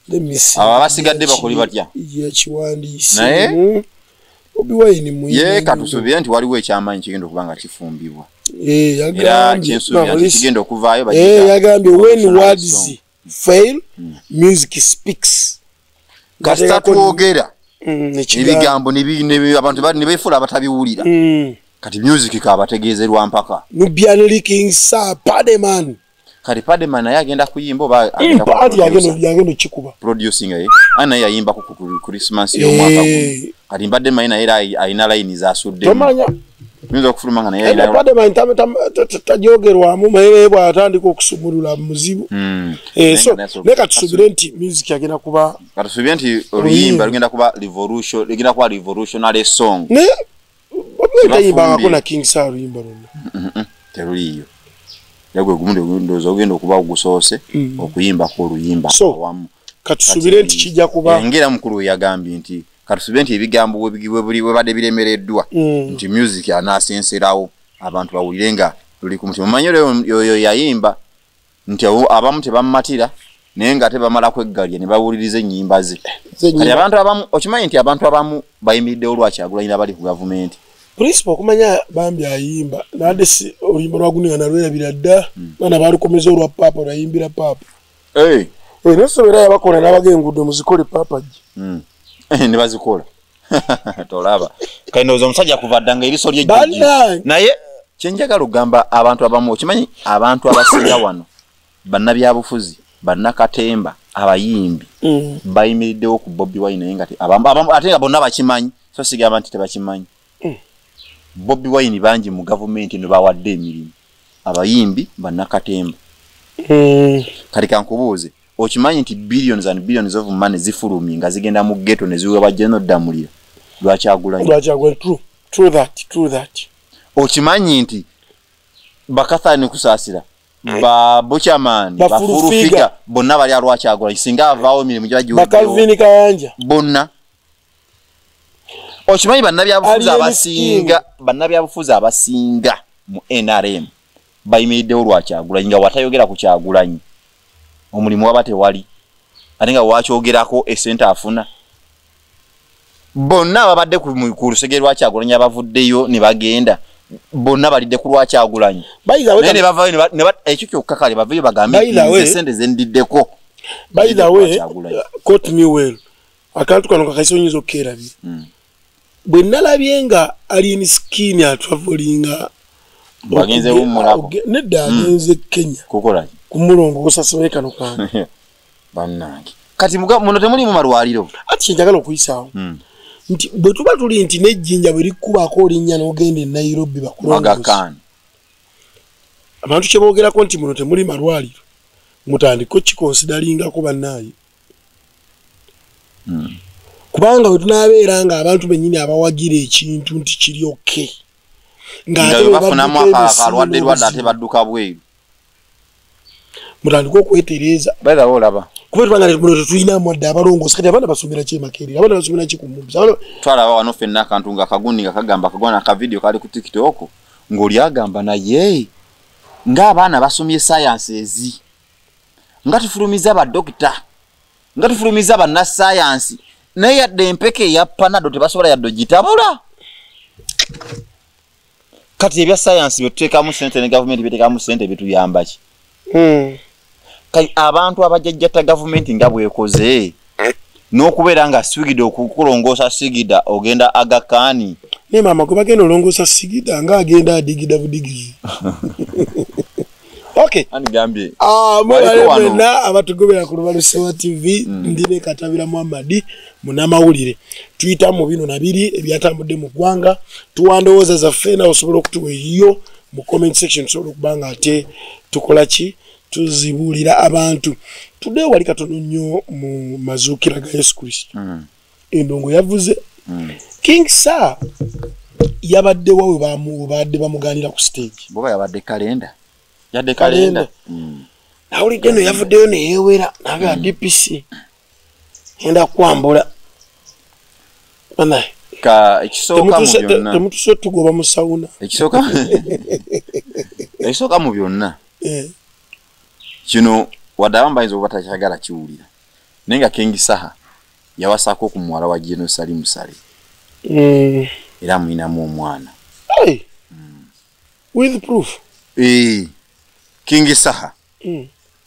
Let me see. Abo abasigadde bakoli batya? Yakiwandiise. Naye Bobi Wine muyimbi. Ye katusuubire nti waliwo ekyamaanyi kigenda okuba nga kifumbibwa. Yagambye kyensuubira nti kigenda okuvaayo bagita. Yagambye when words fail, music speaks. Kasita twogera ebigambo abantu ne beefuula abatabiwulira. Kati music kabategeezerwa mpaka. Nubian Li, King Saha, Pademan. Kati Padman naye agenda kuyimba oba agenda agenda kikuba producing ana yayimba ku Christmas y'omwaka guno. Kati mbadde manyi naye era alina line zasudde. Tomanya nyinza okufuluma nga naye alina Padman tajogerwamu naye bw'atandika okusumulula muzibu. So leka tusubire nti music agenda kuba, katusubire nti oluyimba lugenda kuba revolution, lugenda kuba revolutionary song. Naye tayimbangako na King Saha oluyimba lwonna. Teruliyo. Yagwe gumunde ndowooza ogenda okuba ogusoose okuyimbako oluyimba awamu. Katusubire nti kijja kuba engera mukulu yagambye nti katusubire nti ebigambo webadde biremereddwa nti music anaasenserawo abantu bawulire nga luli ku mutima. Omanyi oyo yayimba nti abamu tebamumatira naye nga ate bamala kweggalya ne bawuliriza ennyimba ze. Kati abantu abamu okimanyi nti abantu abamu bayimiriddewo lwa Kyagulanyi abali ku gavumenti. Principal okumanya bambi ayimba nade si oluyimba lwa guno nalwerabira dda bana balukomeza olwa papa lwayimbira papa. Nesomera yabakola n'abaga enguudo muzikole papa gye. Ne bazikola. Tolaba. Kati ndowooza omusajja kuva dda nga eriiso lye jjojji. Naye kye njagala okugamba abantu abamu, okimanyi abantu abasinga wano bannabyabufuzi, bannakatemba, abayimbi bayimiriddewo ku Bobi Wine naye nga ate nga bonna bakimanyi, so sigamba nti tebakimanyi. Bobi Wine bangi mu gavumenti ne bawadde emirimu abayimbi bannakatemba. Kati kankubuuze, okimanyi nti billions and billions of money zifulumye nga zigenda mu ghetto ne ziweebwa General Ddamulira lwa Kyagulanyi? True that. Okimanyi nti Bakathani Kusaasira, ba Buchaman, ba Furufiga bonna bali alwa Kyagulanyi, singa avaawo emirimu giba giweddewo. Ba Calvin Kayanja bonna. Okimanyi bannabyabufuzi abasinga mu NRM bayimiriddewo lwa Kyagulanyi nga watayogera ku Kyagulanyi omulimu waba tewali, ate nga wakyogerako essente afuna. Bonna ababadde ku lusegere lwa Kyagulanyi abavuddeyo ne bagenda bonna balidde ku lwa Kyagulanyi. Naye ne bavaayo ekyo kyokka kale baveeyo bagambe nti essente ze ndiddeko. By the way, quote me well, akantu kano kakaisi oyinza okukeerabira. Bwe nalabye nga Alien Skin atravelinga bagenze wummulako. Nedda agenze Kenya. Kukola ki? Kumulongoosa simanyi kano kange. Bannange. Kati muno temulimu malwaliro. Ati kye njagala okuyisaawo. Nti bwe tuba tuli nti n'ejjinja bwe likkubaako olinnya n'ogenda e Nairobi bakulongoose. Abantu kye boogerako nti muno temuli malwaliro, mutandike okukikonsidalingako bannaaye. Kubanga bwe tunaabeera nga abantu bennyini abawagira ekintu nti kiri okay. Nga bafunamu akalwadde lwadde ate badduka bweru. Mutandike okwetereeza. By the way olaba. Kuba tubanga muno tetulinamu wadde abalongoosa, kati abaana basomera ki e Makerere, abaana basomera ki ku Mubs. Twalaba wano ffenna akantu nga kagundi nga kagamba akagwana akavidiyo kali ku TikTok ng'oli agamba naye ng'abaana basomye sciences, nga tufulumiza badokita, nga tufulumiza bannassaayansi, naye yadde empeke eya Panado tebasobola yadde ogitabula. Kati ebya science bye tuteekamu ssente ne gavumenti byeteekamu ssente bituyamba ki? Kati abantu abajjajjata gavumenti nga bwekoze n'okubeera nga Sigida okukulongoosa Sigida ogenda Aga Khan. Naye maama gwe bagenda olongoosa Sigida nga agenda adigida budigizi. Okay. Anigambye. Mwebale mwenna abatugobera ku Lubalusewa TV, ndi ne Katabira Muhammad munnamawulire. Tuyita mu bino na biri ebyatambudde mu ggwanga, tuwa ndowooza zaffe nawe osobola okutuwa eyiyo mu comment section, tusobola okuba nga ate tukola ki, tuzibuulira abantu. Tuddeyo wali katono nnyo mu mazuukira ga Yesu Kristo. Endongo yavuze. King Saha yabadde wa we babadde bamugaanira ku stage. Bwoba yabadde kalenda. Yadde kalenda. Nawulidde nno yavuddeyo ne yeewera n'agamba DPC ngenda kwambula. Ka ekisooka mu byonna. Temutuse tugoba mu sauna. Ekisooka ekisooka mu byonna. Kino wadde abamu bayinza okuba takyagala kiwulira. Naye nga King Saha yawasaako ku muwala wa General Salim Saleh. Era amulinamu omwana. Hey. With proof. King Saha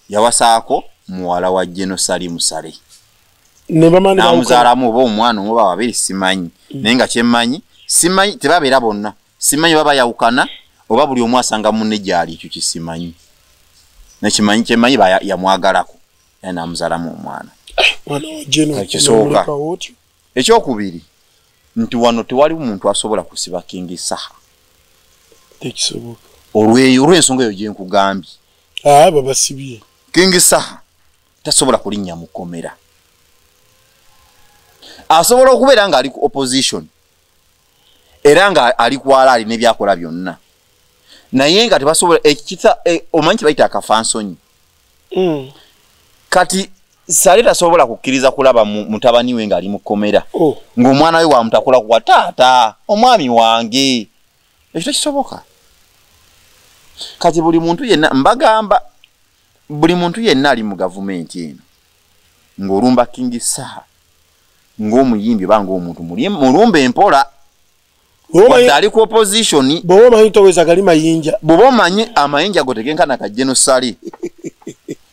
yawasaako muwala wa General Salim Saleh. N'amuzaalamu oba omwana omu oba babiri simanyi. Naye nga kyemmanyi, simanyi tebabeera bonna. Simanyi baba yawukana oba buli omu asanga munne gy'ali, ekyo kisimanyi. Nekimanyi kyemanyi yamwagalako era n'amuzaalamu omwana. Mwana wa General Ekisooka. Ekyokubiri nti wano tewali muntu asobola kusiba King Saha. Tekisoboka. Olw'ensonga eyo gye nkugambye. Babasibye. King Saha tasobola kulinnya mu kkomera. Asobola okubeera ng'ali ku opposition era nga ali kwala ali n'ebyakola byonna, naye nga tebasobola ekita omanyi kye bayita akafansonyi. Kati Sale tasobola kukkiriza kulaba mutabani we ng'ali mu kkomera, ng'omwana we wamutakula kuwa taata omwami wange. Ekyo tekisoboka. Kati buli muntu yenna mbagamba, buli muntu yenna ali mu gavumenti eno ng'olumba King Saha ng'omuyimbi oba ng'omuntu mulumba empola. Wadde ali ku opposition, bw'oba omanyi toweza gali mayinja, bw'oba omanyi amayinja go tegenkana ka General Sale,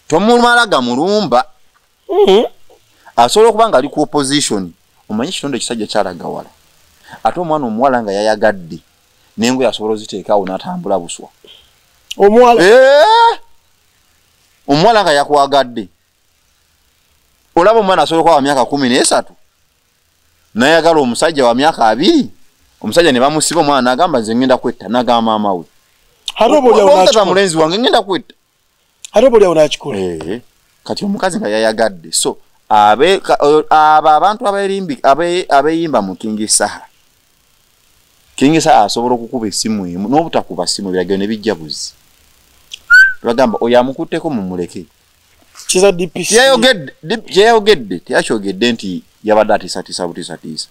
tomumala gamulumba. Asobola okuba ng'ali ku opposition, omanyi ekitonde ekisajja kyalagawala, ate omwana omuwala nga yayagadde n'engoye asobola oziteekaawo n'atambula buswa. Omuwala omuwala nga yakwagadde, olaba omwana asobola okuba wa myaka 13 n'ayagala omusajja wa myaka 20, omusajja ne bamusiba, omwana n'agamba nze ngenda kwetta, n'agamba maama we, ate mulenzi wange ngenda kwetta, ate oba oliawo n'akikola. Kati omukazi nga yayagadde. So abo abantu abeyimba mu King Saha, King Saha asobola okukuba essimu emu n'obutakuba ssimu, ebiragiro ne bijja buzi. Bagamba oyo amukutteko mumuleke. Kiza DPC kyeyayogedde teyakyogedde nti yabadde atiisatiisa butiisatiisa,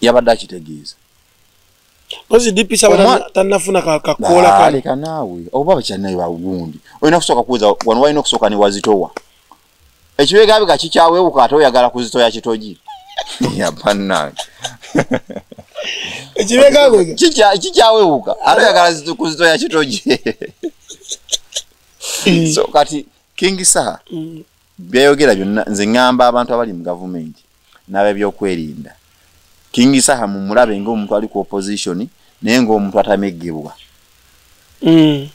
yabadde akitegeeza. Kozi DPC abadde tannafuna kakoola kano. Leka naawe, oba bakyalinayo bagundi. Olina kusooka kuweza wano, walina okusooka ne wazitowa. Ekibegabega kikyawewuka ate oyagala kuzitoya kitogi. Bannange. Ekibegabega kikyawewuka ate oyagala kuzitoya kitogi. So kati King Saha byayogera byonna nze ŋŋamba abantu abali mu gavumenti n'ab'ebyokwerinda, King Saha mumulabe ng'omuntu ali ku opposition naye ng'omuntu atameggebwa.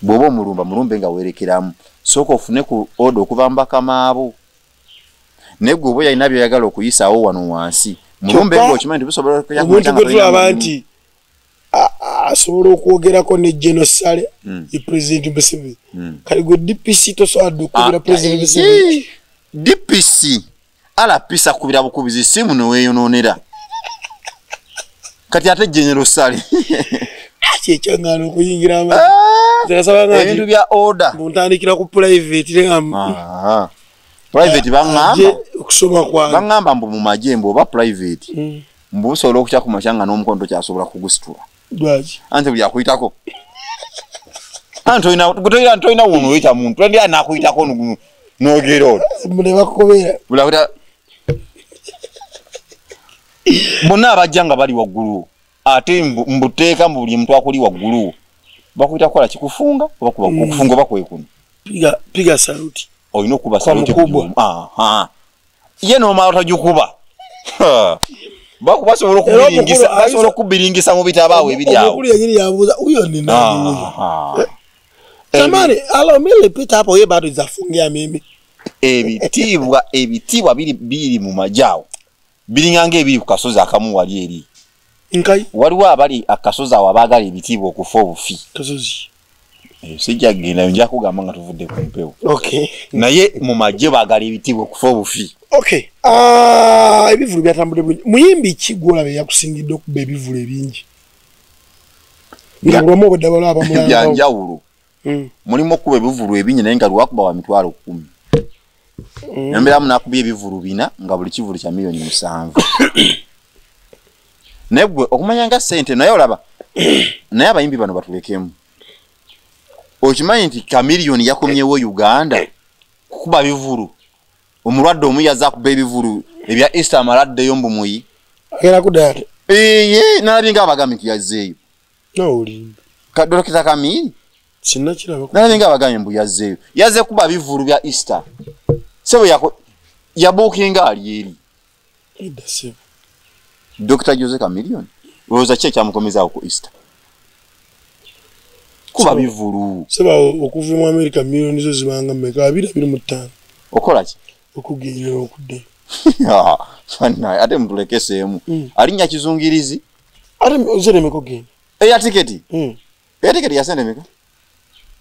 Bw'oba omulumba mulumbe nga weerekeramu, sooka ofune ku order okuva mu bakama abo. Naye gwe oba yalina by'oyagala okuyisaawo wano wansi, mulumbe ng'okimanyi nti bisobola omuntu gwe tulaba nti asobola okwogerako ne General Sale ye President Museveni. Kale gwe DPC tosobola okukubira President Museveni. DPC RPC akubira bukubizi simu neweeyonoonera. Kati ate General Sale kyekyangana okuyingira ebintu bya order. Ntandikira ku private. Private baŋŋamba okusoma kwange, baŋŋamba mbu mu magye mbu oba private mbu busobola okukya ku makya nga n'omukono tokyasobola kugusitula. Lwaki? Anti buli akuyitako, anti tolina wuno oyita muntu ndi anakuyitako n'ogera oti ne bakukobera bonna abajja nga bali waggulu, ate mbuteeka mbu buli muntu akuli waggulu bakuyita kukola kikufunga oba okufunga oba kwekuna. Piga saluti. Olina okuba saluti ye n'omala togikuba. Basobola okubiringisa mu bitabo awo ebiri awo. Omukulu yennyini yabuuza huyo ni nani huyo? Jamani, alo mimi nilipita hapo yeye bado zafungia mimi. Ebitiibwa ebitiibwa biri mu magye awo. Biringa ng'ebiri ku kasozi akamu wali eri. Nkai waliwo abali akasozi awo abaagala ebitiibwa okufa obufi. Kasozi. Sijja kugenda nja kugamba nga tuvudde ku mpewo. Okay. Naye mu magye baagala ebitiibwa okufa obufi. Okay. Ebivulu byatambudde bulungi. Muyimbi ki gw'olaba eyakusingidde okuba ebivulu ebingi? Nga buli omu obwedda balaba bamulanga. Byanjawulo. Mulimu okuba ebivulu ebingi naye nga lwakuba wa 10,000. Nembeeramu n'akubye ebivulu 4 nga buli kivulu kya 7,000,000. Naye gwe okumanya nga ssente naye olaba naye abayimbi bano batulekemu. Okimanyi nti Chameleone yakomyewo Uganda kukuba bivulu. Omulwadde omu yazza akuba ebivulu ebya Easter amaladdeyo mbu muyi. Agenda kudda ate. Nalabye nga abagambye nti yazzeeyo. N'olimba. Dokita Kamili? Sinnakiraba. Nalabye nga abagambye mbu yazzeeyo. Yazze kuba bivulu bya Easter. Ssebo yabuukinga ali eri. Edda ssebo. Dr. Jose Chameleone. Olowooza ki ekyamukomezaawo ku Easter? Kuba bivulu. Seba okuva mu America miliyoni zo zibanga mmeka? 225. Okola ki? Okugenda okudda. Fanna ate mutulekeseemu. Alinnya kizungirizi. Ate nze nemeka okugenda. Eya tiketi? Eya tiketi ya sente meka?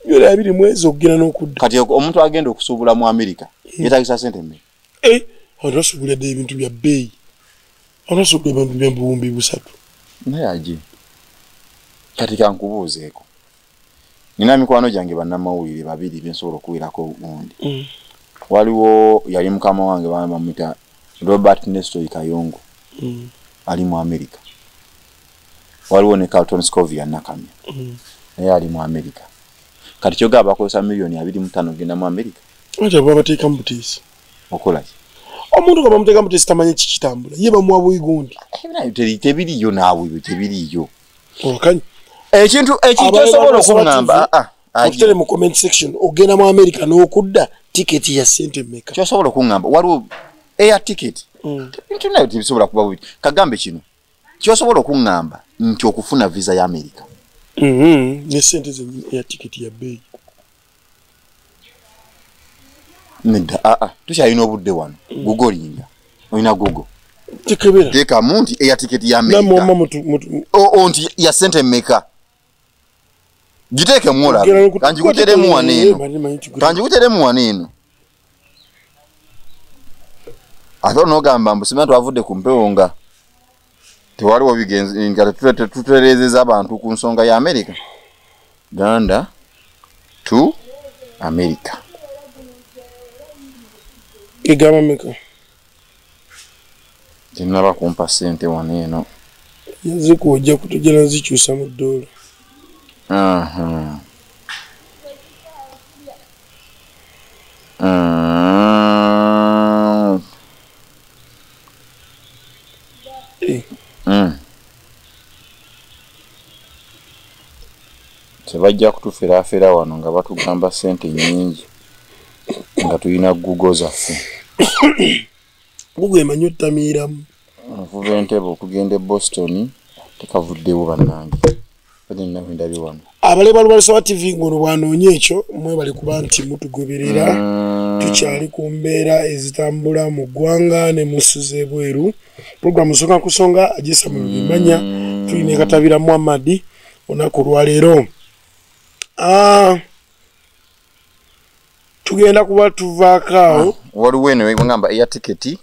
Milioni 2 mwezi okugenda n'okudda. Kati omuntu agenda okusuubula mu America yeetagisa sente mmeka? Abantu basuubulira ddala ebintu bya bbeeyi. Abantu basuubula ebintu bya 3,000. Naye aje. Kati kankubuuzeeko. Nina mikwano gyange bannamawulire babiri bensobola okuwirako gundi. Waliwo yali mukama wange bamuyita Robert Nestor Kayongo. Ali mu America. Waliwo ne Carlton Scovia Nakamya. Naye ali mu America. Kati kyogamba bakozesa miliyoni 25 genda mu America. Ate baba bateeka mu butiisi. Okola ki? Omuntu nga bamuteeka mu butiisi tamanyi kikitambula. Ye bamuwa bwigundi. Tebiriyo naawe ebyo tebiriyo. Okanyi. Ekintu ekitosobola okuŋŋamba. Okutere mu comment section ogenda mu America n'okudda tiketi ya sente mmeka? Kyosobola okuŋŋamba waliwo air ticket. Ebintu nayo tebisobola kuba bubi. Kagambe kino. Kyosobola okuŋŋamba nti okufuna visa ya America. Ne sente zennyini air ticket ya bbeeyi. Nedda tukyalina obudde wano. Googlinga. Olina Google. Tekebera. Teekamu nti air ticket ya America. Nti ya sente mmeka? Giteekemu olabe. Kanjikuteremu wano eno. Kanjikuteremu wano eno. Ate onoogamba mbu simanyi twavudde ku mpewo nga tewaliwo bigenzi nga tutereezezza abantu ku nsonga ya America. Uganda to America. Egamba mmeka? Tennaba kumpa ssente wano eno. Yazikuwa ojja kutujja nazikyusa mu ddoola. Tebajja kutuferaafera wano nga batugamba ssente nnyingi nga tulina Google zaffe. Google emanyi ottamiiramu. Okuva Entebbe okugenda e Boston tekavuddewo bannange. Abaleba Lubalusawa TV ngono bw'anoonya ekyo mwebale kuba nti mutugoberera. Tukyali ku mbeera ezitambula mu ggwanga ne mu nsi z'ebweru. Pulogulaamu Nsonga ku Nsonga agisa mu bimanya tulina Katabira Muhammad olunaku olwaleero. Tugenda kuba tuvaako awo. Waliwo eno egamba eya tiketi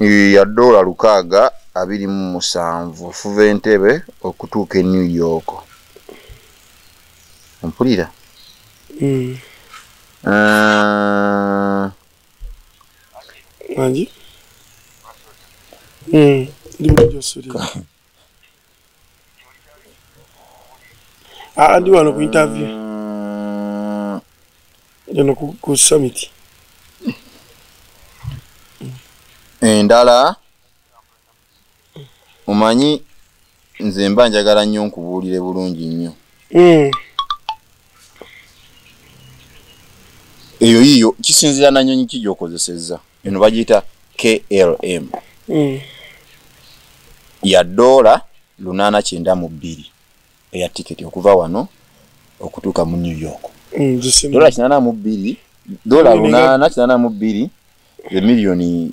ya $627 okuva Entebbe okutuuka e New York. Mpulira? Angi? Ndi bulijjo suli. Ndi wano ku interview. Eno ku summit. Endala omanyi nze mba njagala nnyo nkubuulire bulungi nnyo. Eyo yiyo kisinziira na nnyonyi ki gy'okozesezza. Eno bagiyita KLM. Ya $892 eya tiketi okuva wano okutuuka mu New York. $882, $882 miliyoni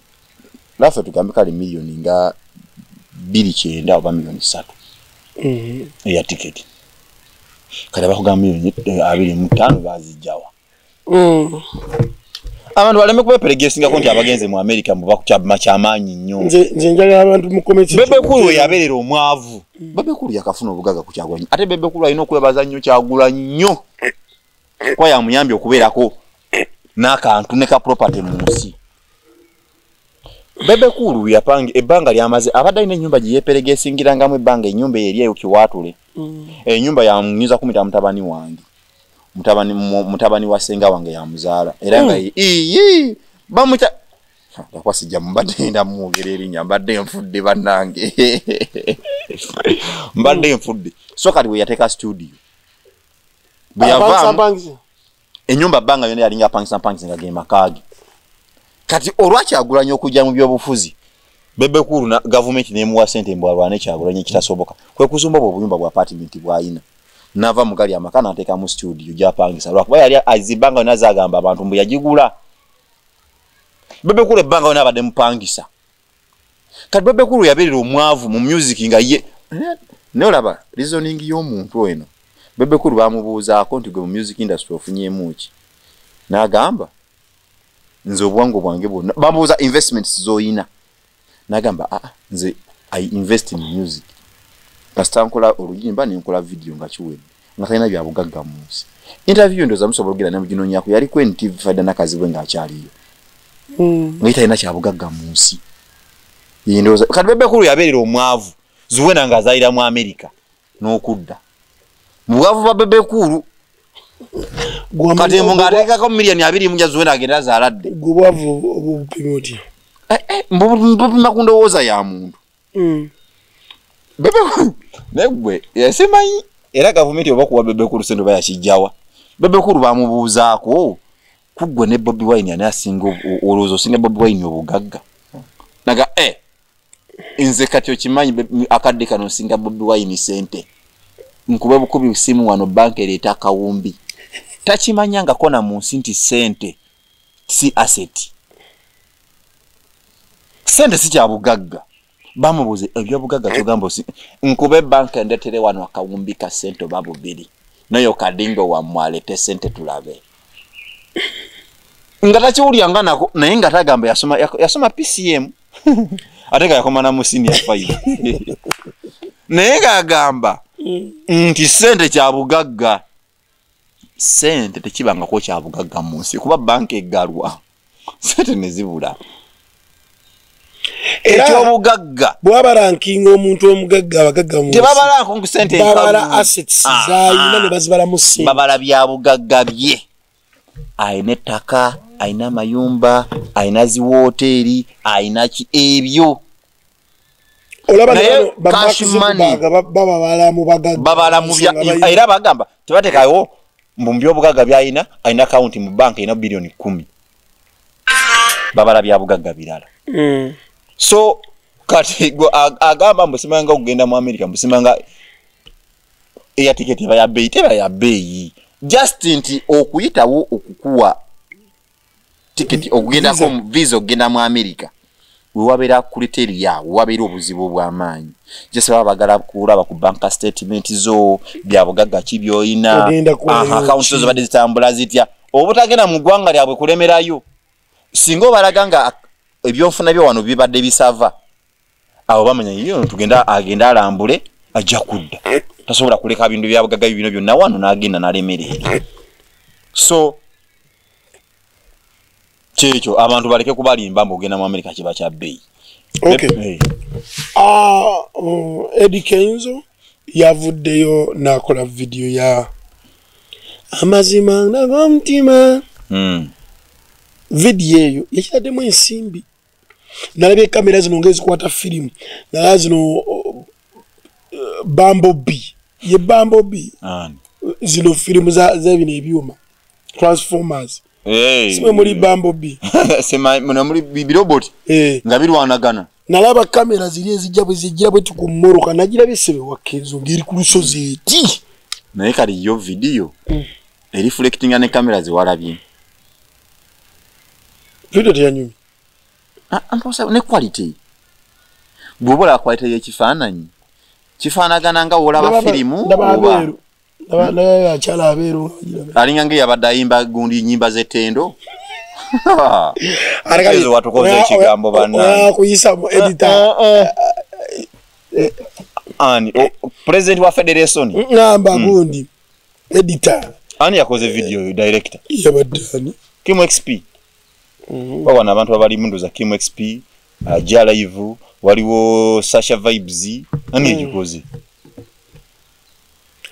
laffe tugambe kale miliyoni nga 290 oba miliyoni 3 eya tiketi. Kati abakugamba miliyoni 25 bazijjawa. Abantu baleme kubeperegesingako nti abagenze mu America mbu bakukyama kyamaanyi nnyo. Nze njagala abantu mu comment section. Bebe Cool yabeerera omwavu. Bebe Cool yakafuna obugagga ku Kyagulanyi. Ate Bebe Cool alina okwebaza nnyo Kyagulanyi nnyo. Kuba yamuyambye okubeerako n'akantu ne ka property mu nsi. Bebe Cool yapanga ebbanga lyamaze abadde alina ennyumba gye yeeperegesingirangamu ebbanga ennyumba eyo eri eyo Kiwaatule. Ennyumba yamunyuza kumita mutabani wange. Mutabani wa ssenga wange yamuzaala era nga iyi bamuyita Ndakwasijja mbadde ndamwogera erinnya mbadde nfudde bannange mbadde nfudde. So kati we yateeka studio bwe yavaamu ennyumba bbanga yonna yalinga apangisa mpangisa nga ge maka ge. Kati olwakyagulanya okujja mu byobufuzi Bebe Cool na gavumenti nemuwa sente mbu alwane Kyagulanyi kitasoboka. Kwe kuzumba obwo obuyumba bwa apartment bw'ayina. Nava mugali amaka n'ateeka mu studio gy'apangisa. Lwakuba yali azibanga yonna zagamba abantu mbu yagigula. Bebe Cool ebbanga yonna abadde mupangisa. Kati Bebe Cool yabeerera omwavu mu music nga ye naye olaba reasoning y'omuntu eno. Bebe Cool bamubuuzaako nti gwe mu music industry ofunyeemu ki? N'agamba nze obwangu bwange bwonna. Bamubuuza investments z'oyina. N'agamba nze I invest in music. Kasita nkola oluyimba ne nkola video nga kiwedde. Nga talina bya bugagga mu nsi. Interview ndowooza musobola okugenda ne muginoonyaako yali ku NTV Fadda Nakazibwe ng'akyaliyo. Nga talina kya bugagga mu nsi. Ndowooza kati Bebe Cool yabeerera omwavu. Zuwena ng'azaalira mu America n'okudda. Mu bwavu bwa Bebe Cool kati mbu ng'ateekako miliyoni 20 Zuwena agenda azaaladde. Gwe bwavu obupima otya? Mbupima ku ndowooza ya muntu. Bebe Cool naye gwe simanyi era gavumenti oba kuwa Bebe Cool ssente oba yakijjawa. Bebe Cool bamubuuzaako ku ggwe ne Bobi Wine ani asinga olowooza osinga Bobi Wine obugagga. Naga nze kati okimanyi akadde kano nsinga Bobi Wine ssente. Nkube bukubi simu wano banka ereeta akawumbi. Takimanyanga kona mu nsi nti ssente si asset. Ssente si kya bugagga. Bamubuuze ebyobugagga kyogamba osi nkube banka endeetere wano akawumbi ka ssente oba bubiri. Nayo kadingo wammwe aleete ssente tulabe. Nga takiwulyanga nako naye nga tagamba yasoma PCM. Ate nga yakoma na mu senior 5. Naye ng'agamba nti ssente kya bugagga. Ssente tekibangako kya bugagga mu nsi kuba banka eggalwa. Ssente ne zibula. Ekyobugagga bw'abarankinga omuntu omugagga abagagga mu nsi tebabalako ku ssente babala assets z'alina ne bazibala mu ssente. Babala bya bugagga bye. Ayina ettaka, ayina amayumba, ayina ziwooteeri, ayina ki ebyo. Olaba cash money babala mu bagagga. Babala mu bya era bagamba tebateekayo mbu mu byobugagga by'ayina, ayina akawunti mu banka erina biliyoni 10. Babala bya bugagga birala. So kati agamba mbu simanga okugenda mu America mbu simanga air ticket eba ya bbeeyi, teba ya bbeeyi. Just nti okuyitawo okukuwa tiketi okugendako visa okugenda mu America wewabeera criteria, wewabeera obuzibu obw'amaanyi. Just baba bagala kulaba ku bank statement zo, bya bugagga ki by'olina, accounts zo zibadde zitambula zitya. Obutagenda mu ggwanga lyabwe kulemerayo. Singa obalaga nga ebyenfuna byo wano bibadde bisava, abo bamanya yo tugenda agenda alambule ajja kudda. Tasobola kuleka bintu bya bugagga bino byonna wano n'agenda n'alemerera. So kyekyo abantu baleke kubalimba mbu ogenda mu America kiba kya bbeeyi. Okay. Eddy Kenzo yavuddeyo n'akola vidiyo ya amazima n'omutima. Vidiyo eyo yakitaddemu ensimbi. Nalabye kamera zino ng'ezikwata firimu. Nalaba zino Bumblebee. Ye Bumblebee. Zino firimu za bino ebyuma. Transformers. Simwe muli Bumblebee. Sema muli birobot. Nga birwanagana. Nalaba kamera ziri ezijja bwe zijja bwe tukumoroka nagira bisebe wa Kenzo ngeri ku lusozi eti. Naye kali yo video. E reflecting ne kamera ziwalabye. Video teyanyumye. Mposa ne quality. Bw'obola quality y'ekifaananyi. Kifaanagana nga w'olaba firimu oba ndaba akyala abeeru. Alinga ng'eyabadde ayimba gundi nnyimba z'ettendo. Kenzo watukoze ekigambo bannange. Kuyisa mu editor. Ani president wa federation. Ngamba gundi editor. Ani yakoze video director? Yabadde ani? Kim XP. Wawana abantu abali mundu za Kim XP, Jala Live, waliwo Sasha Vibes, ani yagikoze?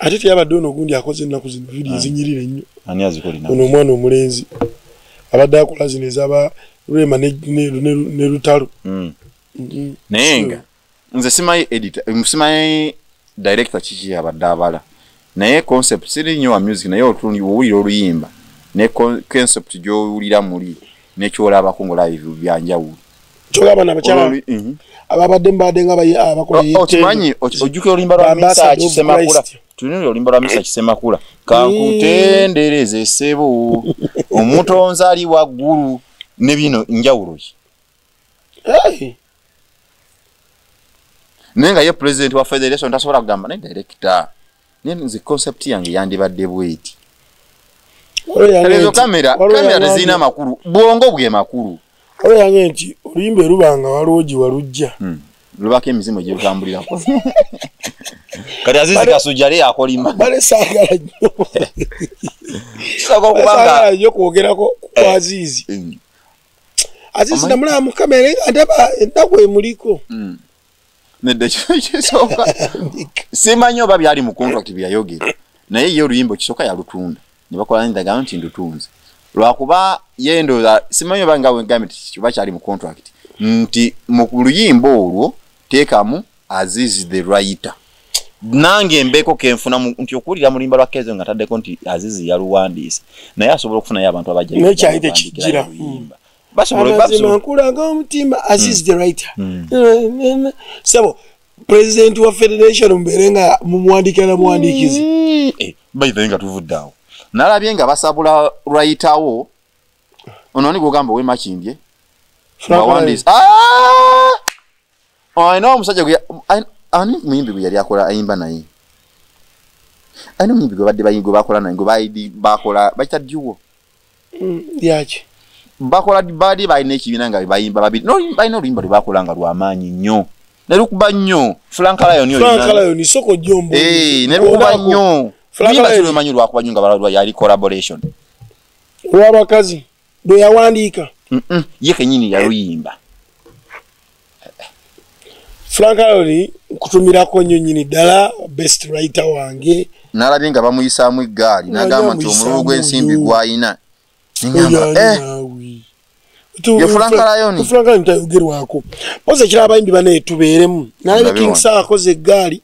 Ate teyabadde ono gundi akoze ennaku zino video ezinyirira ennyo. Ani azikola? Ono omwana omulenzi abadde akola zino ez'aba Rema ne Lutalo. Naye nga nze simanyi editor, simanyi director kiki abadde abala. Naye concept siri nnyo wa music naye owulira oluyimba ne concept gy'owulira muli nekyolabako ngo live byanjawulo. Kyogamba n'abakyala ababadde mbadde nga abakola. Okimanyi ojjukira oluyimba lwa Misa Kisemakula? Tunuli oluyimba lwa Misa Kisemakula, kankutendereze ssebo omutonzi ali waggulu, ne bino njawulo ki? Naye nga ye president wa federation tasobola kugamba naye director, naye nze concept yange yandibadde bweti. Ezo kamera tezirina amakulu, bwongo bwe makulu. Waliwo yange nti oluyimba erubanga waliwo gye walujja lubako emizimu gyerutambulirako. Kati Azizi Kasujja ali akolima. Bale saagala nnyo. Saagala nnyo kwogerako ku Azizi. Azizi namulaba mu kamera nga ndaba ennaku emuliko. Nedda kisooka simanyi oba byali mu contract byayogera, naye ye oluyimba kisooka yalutunda ne bakola n'endagaano nti ndutunze, lwakuba ye ndowooza simanyi oba nga wegambye nti kiba kyali mu contract nti mu luyimba olwo teekamu Azizi the writer, nange mbeeko kenfuna nti okuwulira mu luyimba lwa Kenzo nga taddeko nti Azizi yaluwandiise, naye asobola okufunayo abantu abajja naye kyali tekijjira. Amazima nkulaga omutima Aziz the writer. Sebo president wa federation mbeere nga mumuwandiikira na muwandiikizi. By the way nga tuvudde awo, nalabye nga basabula writer wo ono ni gwogamba ow'e Makindye alina omusajja ani muyimbi gwe yali akola ayimba naye, alina omuyimbi gwe badde gwe bakola naye gwe bakola bakita duo lyaki bakola baali balina ekibiina nga bayimba babiri, balina oluyimba lwe bakola nga lwamaanyi nnyo ne lukuba nnyo. Frank Lion, Frank Lion soko jombo ne lukuba nnyo. Frank Lion manyi lwakuba nnyo nga yali collaboration olw'abakazi bwe yawandiika. Ye kennyini yaluyimba. Frank Lion nkutumirako nnyo nnyini ddala, best writer wange. Nalabye nga bamuyisaamu eggaali n'agamba nti omululu gw'ensimbi gw'ayina. Ye Frank Lion. Frank Lion tayogerwako. Mpozi ekirala abayimbi bane tubeeremu. Nalabye King Saha akoze eggaali,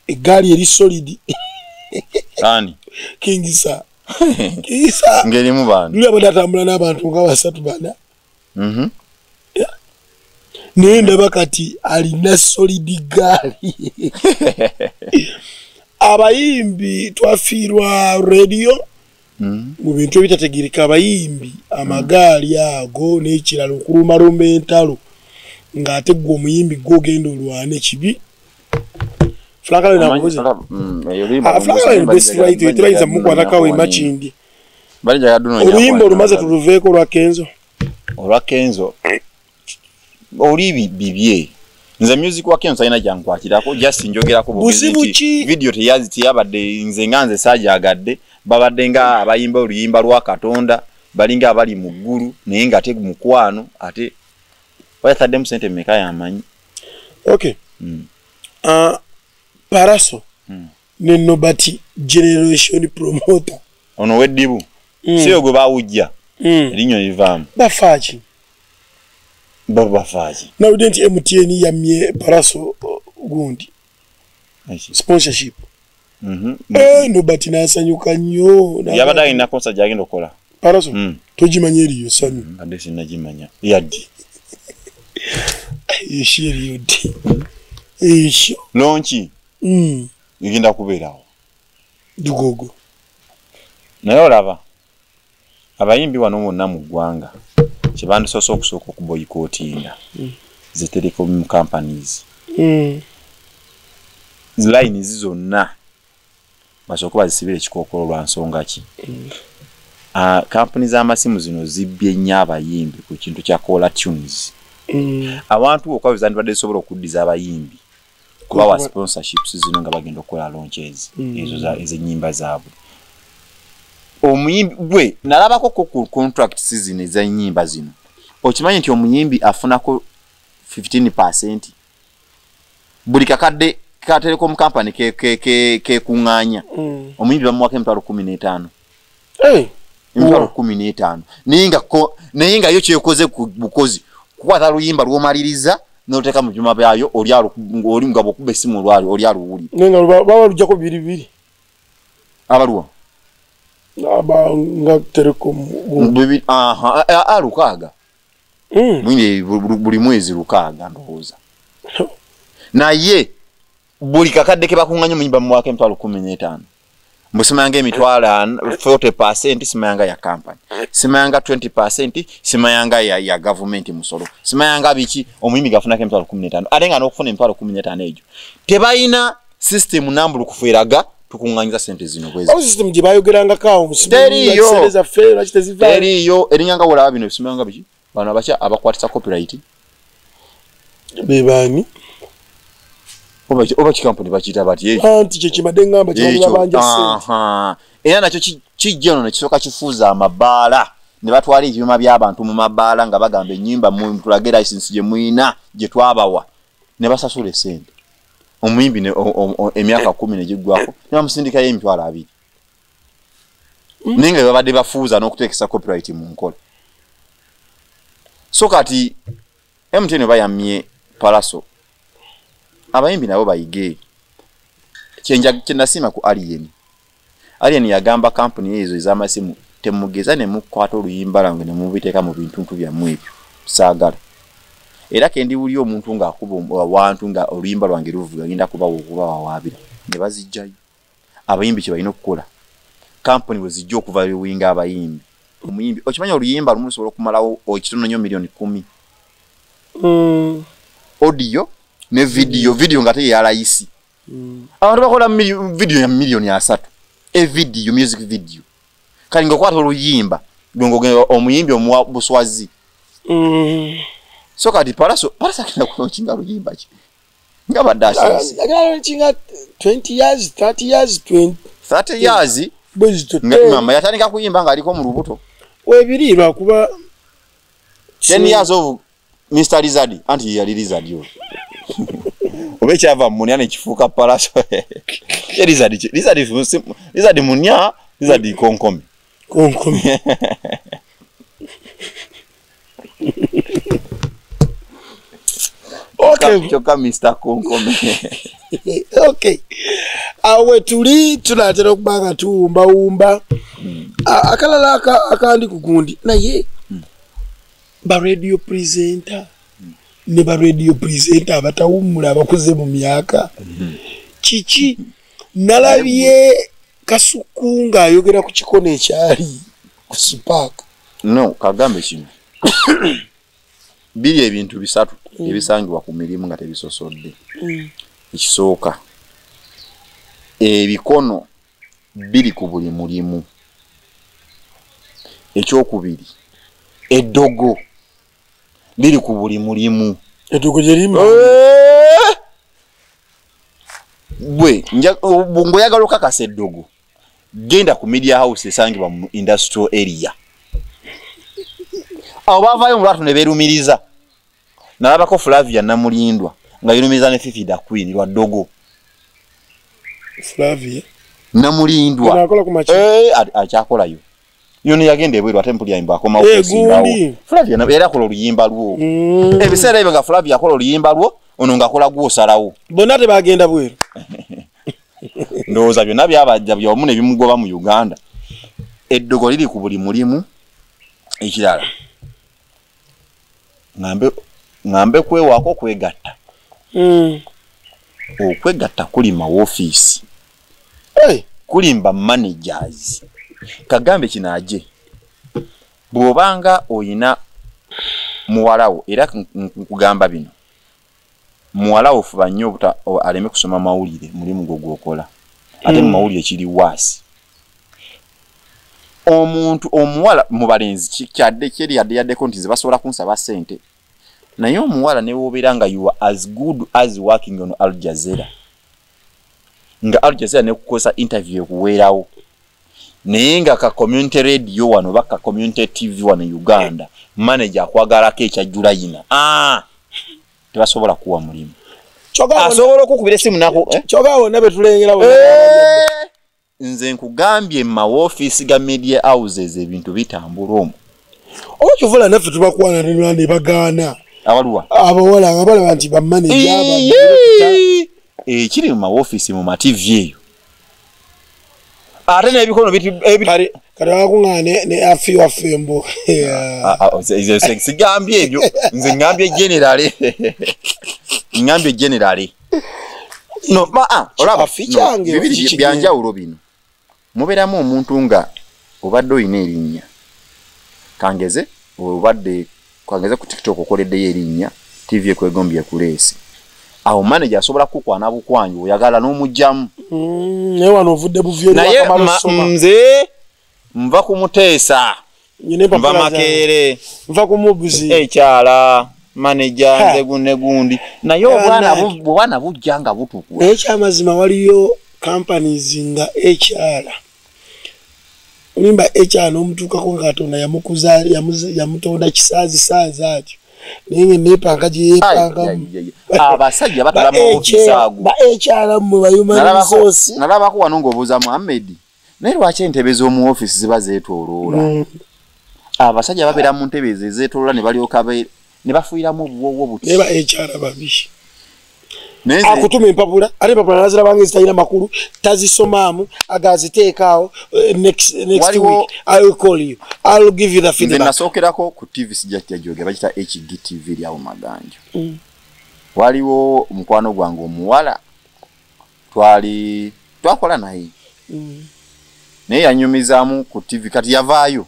eggaali eri solid. Ani? King Saha. King Saha. Ng'erimu bantu. Luli abadde atambula n'abantu nga 3 4. Naye ndaba kati alina solid ggaali. Abayimbi twafiirwa radio. Mu bintu ebitategeereka abayimbi amagaali ago n'ekirala okulumaluma entalo ng'ate ggwe omuyimbi gw'ogenda olwane kibi. Frank Lion akoze. Frank Lion best writer tebayinza mumukwatako awo e Makindye. Oluyimba olumaze tuluveeko olwa Kenzo. Olwa Kenzo oli bibye. Nze music wa Kenzo alina gyankwatirako, just njogerako buzibu ki video teyabadde nze nga nze saagyagadde, babadde nga abayimba oluyimba lwa Katonda balinga abali mu ggulu naye nga ate mukwano ate bayataddemu ssente mmeka yamanyi. Okay. Paraso ne Nobati Generation Promoter ono weddibu si ogwe bawujja erinnyo livaamu bafaaki bafaaki. Nawulidde nti MTN yammye Paraso gundi sponsorship. Nobati n'asanyuka nnyo. Yabadde alina concert gy'agenda okukola Paraso togimanya eriyo sanyu. Adde sinnagimanya yaddi esho eriyo ddi esho lonki egenda kubeerawo Dugogo. Naye olaba abayimbi wano bonna mu ggwanga kyebandisoose okusooka okuboyikootinga ze telecom companies line zonna basooke bazisibire ekikookolo lwa nsonga ki. Kampuni z'amasimu zino zibbye nnyo abayimbi ku kintu kya caller tunes. Abantu okwa zandibadde zisobola okuddiza abayimbi kubawa sponsorships zino nga bagenda okukola launches ezo ez'ennyimba zaabwe. Omuyimbi gwe nalabako ku contracts zino ez'ennyimba zino, okimanyi nti omuyimbi afunako 15% buli kakadde ka telecom company kekuŋŋaanya. Omuyimbi bamuwako emitwalo 15. Emitwalo 15 naye nga yo kyekoze ku bukozi kukwata luyimba lw'omaliriza n'oteeka mu byuma byayo oli nga bw'okuba essimu olwali oli aluwulira. Naye nga baba lujjako bibiri bibiri. Abaluwa? Aba nga telecom bibiri, aha, 6. Mwine buli mwezi 6 ndowooza. Naye buli kakadde ke bakunganya omuyimba muwako emitwalo 15. Mbusimanga emitwalo 40% simayanga ya company, simayanga 20% simayanga ya government musolo, simayanga biki, omuyimbi gafunako emitwalo 15 ate nga n'okufuna emitwalo 15 egyo tebalina system nambulukufu eraga tukunganyiza sente zino bwezi. Awo system gye bayogerangako awo teriyo teriyo eringanga wolaba bino simayanga biki bano abakya abakwatisa copyright bebaani oba kikampuni bakiyita bati ekyo anti kye kibadde ngamba kyebabanja ssente. Era nakyo kijja ono ne kisooka kifuuza amabaala ne batwala ebyuma by'abantu mu mabaala nga bagamba ennyimba tulage license gye muyina gye twabawa ne basasula essente. Omuyimbi emyaka 10 ne giggwako ne bamusindikayo emitwalo 2 naye nga babadde bafuuza n'okuteekesa copyright mu nkola. So kati MTN bayamye Pallaso, abayimbi nabo bayige. Kyenasiima ku Alien. Alien yagamba kampuni ezo ez'amasimu temugeza ne mukwata oluyimba lwange ne mubiteeka mu bintuntu byammwe ebyo saagala. Era kendi wuli omuntu ng'akuba awantu nga oluyimba lwange luvuga ngenda kubawa okubawawaabira ne bazijjayo. Abayimbi kye balina okukola, kampuni bwe zijja okuva biwinga abayimbi, omuyimbi okimanyi oluyimba lumu lusobola okumalawo ekitono nnyo miliyoni 10 audio ne video, video nga te ya layisi. Abantu bakola video ya miliyoni 3 e video, music video. Kali ng'okwata oluyimba omuyimbi omuwa buswazi. So kati Pallaso agenda kulaunchinga luyimba ki nga badde asirise agenda launchinga 20 years 30 years 20 30 years mama yatandika kuyimba ng'aliko mu lubuto webiri lwakuba 10 years of Mr. Lizard anti yali Lizard yo oba ekyava munya nekifuuka Pallaso. Lizard munya, Lizard konkomi konkomi. Okay. Kyokka Mr. Konkomi. Okay. Awe tuli tunatera okuba nga tuwumbawumba akalala akandi kugundi naye ba radio presenter ne ba radio presenter abatawummula abakuze mu myaka kiki nalabye Kasuku ng'ayogera ku kikono ekyali ku Spark. No, kagambe kino biri ebintu bisatu ebisangibwa ku mirimu nga tebisosodde. Ekisooka, ebikono biri ku buli mulimu. Ekyokubiri, eddogo liri ku buli mulimu. Eddogo gye lirima gwe ng'oyagala okakasa eddogo, genda ku media house esangibwa mu industrial area. Awo baavaayo mu lwatu ne beerumiriza. Nalabako Flavia Namulindwa nga yerumiriza ne Fifi da Queen lwa ddogo. Flavia Namulindwa akyakolayo yono yagenda ebweru ate mpulira imba akomawo okusingawo. Flavia era akola oluyimba lwo. Ebiseera ebyo nga Flavia akola oluyimba lwo, ono ng'akola gw'osalawo. Bonna tebagenda bweru. Ndowooza byonna byabajja byawamu ne bimugoba mu Uganda. Eddogo liri ku buli mulimu. Ekirala, ngambe kwewaako okwegatta. Okwegatta kuli ma woofiisi, kulimba managers. Kagambe kino aje, bw'obanga oyina muwalawo, era nkugamba bino, muwalawo fuba nnyo aleme kusoma mawulire mulimu gwo gw'okola, ate mu mawulire kiri waasi. Omuntu omuwala mu balenzi kyadde kyeri yadde yaddeko nti ze basobola kunsaba ssente, naye omuwala ne w'obeera nga you are as good as working on Al Jazeera, nga Al Jazeera nekukozesa interview ekuweerawo, naye nga ka community radio wano oba ka community TV wano Uganda manager akwagalako ekyajjula yina tebasobola kuwa mulimu. Asobola okukubira essimu nako kyokka bonna be tulengera. Nze nkugambye mu mawoofiisi ga media houses ebintu bitambula omwo. Oba kyovula naffe tubakwana ne bagaana abaluwa abawala nga balaba nti bamaneja ekiri mu mawoofiisi mu ma TV eyo. Ate n'ebikono kati wakuŋŋaane ne afi waffe mbu. Sigambye ebyo, nze ngambye generale. Ngambye generale. No, olaba bibiri byanjawulo bino. Mubeeramu omuntu nga obadde olina erinnya. Kangeze obadde kangeze ku TikTok okoleddeyo erinnya, TV ekwegombye kuleese. Awo manager asobola kukwana bukwanyu oyagala n'omugyamu. Naye wano ovudde buvi eri wakamala osoma. Nze nva ku Muteesa, nva Makerere, nva ku Mubuzi, ekyala manager nze gunne gundi. Naye obwana bujja nga butukula. Naye ekyamazima waliyo companies nga ekyala olimba ekyala n'omutuukako nga Katonda yamukuza yamutonda kisaazi saazi atyo. Naye neepanka gye yeepankamu. Abasajja batula mu ofiisi ago. Ba ekyala mmwe ba human resource. Nalabako wano ng'obuuza Muhammed. Naye lwaki entebe z'omu ofiisi ziba zeetooloola? Abasajja babeera mu ntebe ezo ezeetooloola ne balyoka ne bafuuyiramu obuwoowo buti. Naye ba ekyala babi. Akutuma empapula, ate empapula naziraba nga ezitalina makulu, tazisomaamu, agaziteekaawo, next week I will call you. I will give you the feedback. Nze nasookerako ku TV sijja gyogera, bagiyita HGTV eri awo Maganjo. Waliwo mukwano gwange omuwala twali twakola naye. Naye yanyumizaamu ku TV kati yavaayo.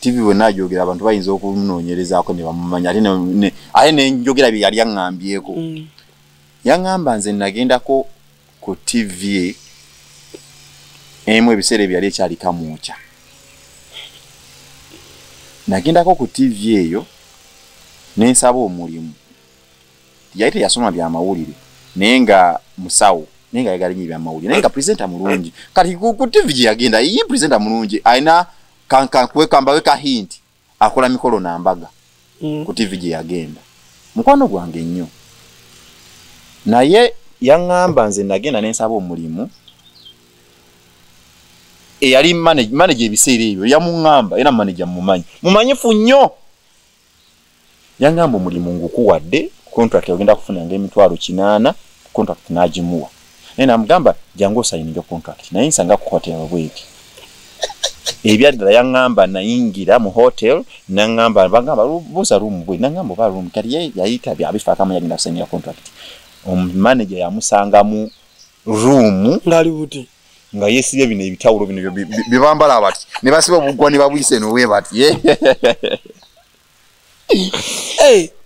TV bwe naayogera abantu bayinza okumunoonyerezaako ne bamumanya ate ne njogera bye yali aŋŋambyeko. Yaŋŋamba nze nagendako ku TV emu ebiseera ebyo yali ekyali Kamwokya. Nagendako ku TV eyo ne nsaba omulimu. Yali teyasoma byamawulire naye nga musawo, naye nga ayagala nnyo ebyamawulire, naye nga presenter mulungi. Kati ku TV gye yagenda ye presenter mulungi alina kankuwe ka hint akola mikolo na mbaga ku TV gye yagenda. Mukwano gwange nnyo. Naye yaŋŋamba nze nagenda ne nsaba omulimu. Eyali manager ebiseera ebyo yamuŋŋamba, era manager mumanyi. Mumanyifu nnyo. Yaŋŋamba omulimu ngukuwadde, contract ogenda kufuna ng'emitwalo 8, contract n'agimuwa. Naye namugamba jangu osayininge contract. Naye nsanga ku hotel bweti. Ebyaddala yaŋŋamba nayingira mu hotel, naŋŋamba bagamba buuza room bwe, naŋŋamba oba room kati ye yayita byabifaako amanya agenda kusayininga contract. Omumanager yamusanga mu room ng'ali buti nga yeesibye bino ebitawulo bino bye bambala bati ne basiba obugwa ne babuyisa eno bwe bati.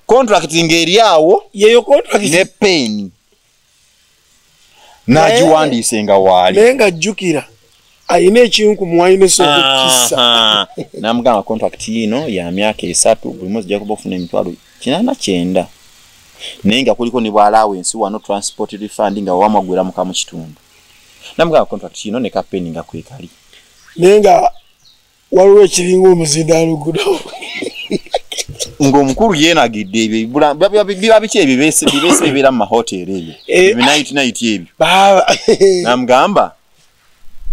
Contract ng'eri awo yeyo contract ne pen n'agiwandiise nga waali. Naye ng'ajjukira ayina ekintu muwayine sokukissa. Namugamba contract ino ya myaka 3 buli mwezi ojja kuba ofuna emitwalo 89. Naye nga kuliko ne bw'allowance wano transport refund nga wamagwera mu kitundu. Namugamba contract ino ne kapeni nga kwekali. Naye nga waliwo ekiringa omuzindaalo guno. Ng'omukulu yeenagidde ebyo biba biki ebyo bibese bibeera mu mahoteri ebyo. Ebi night ebyo. Namugamba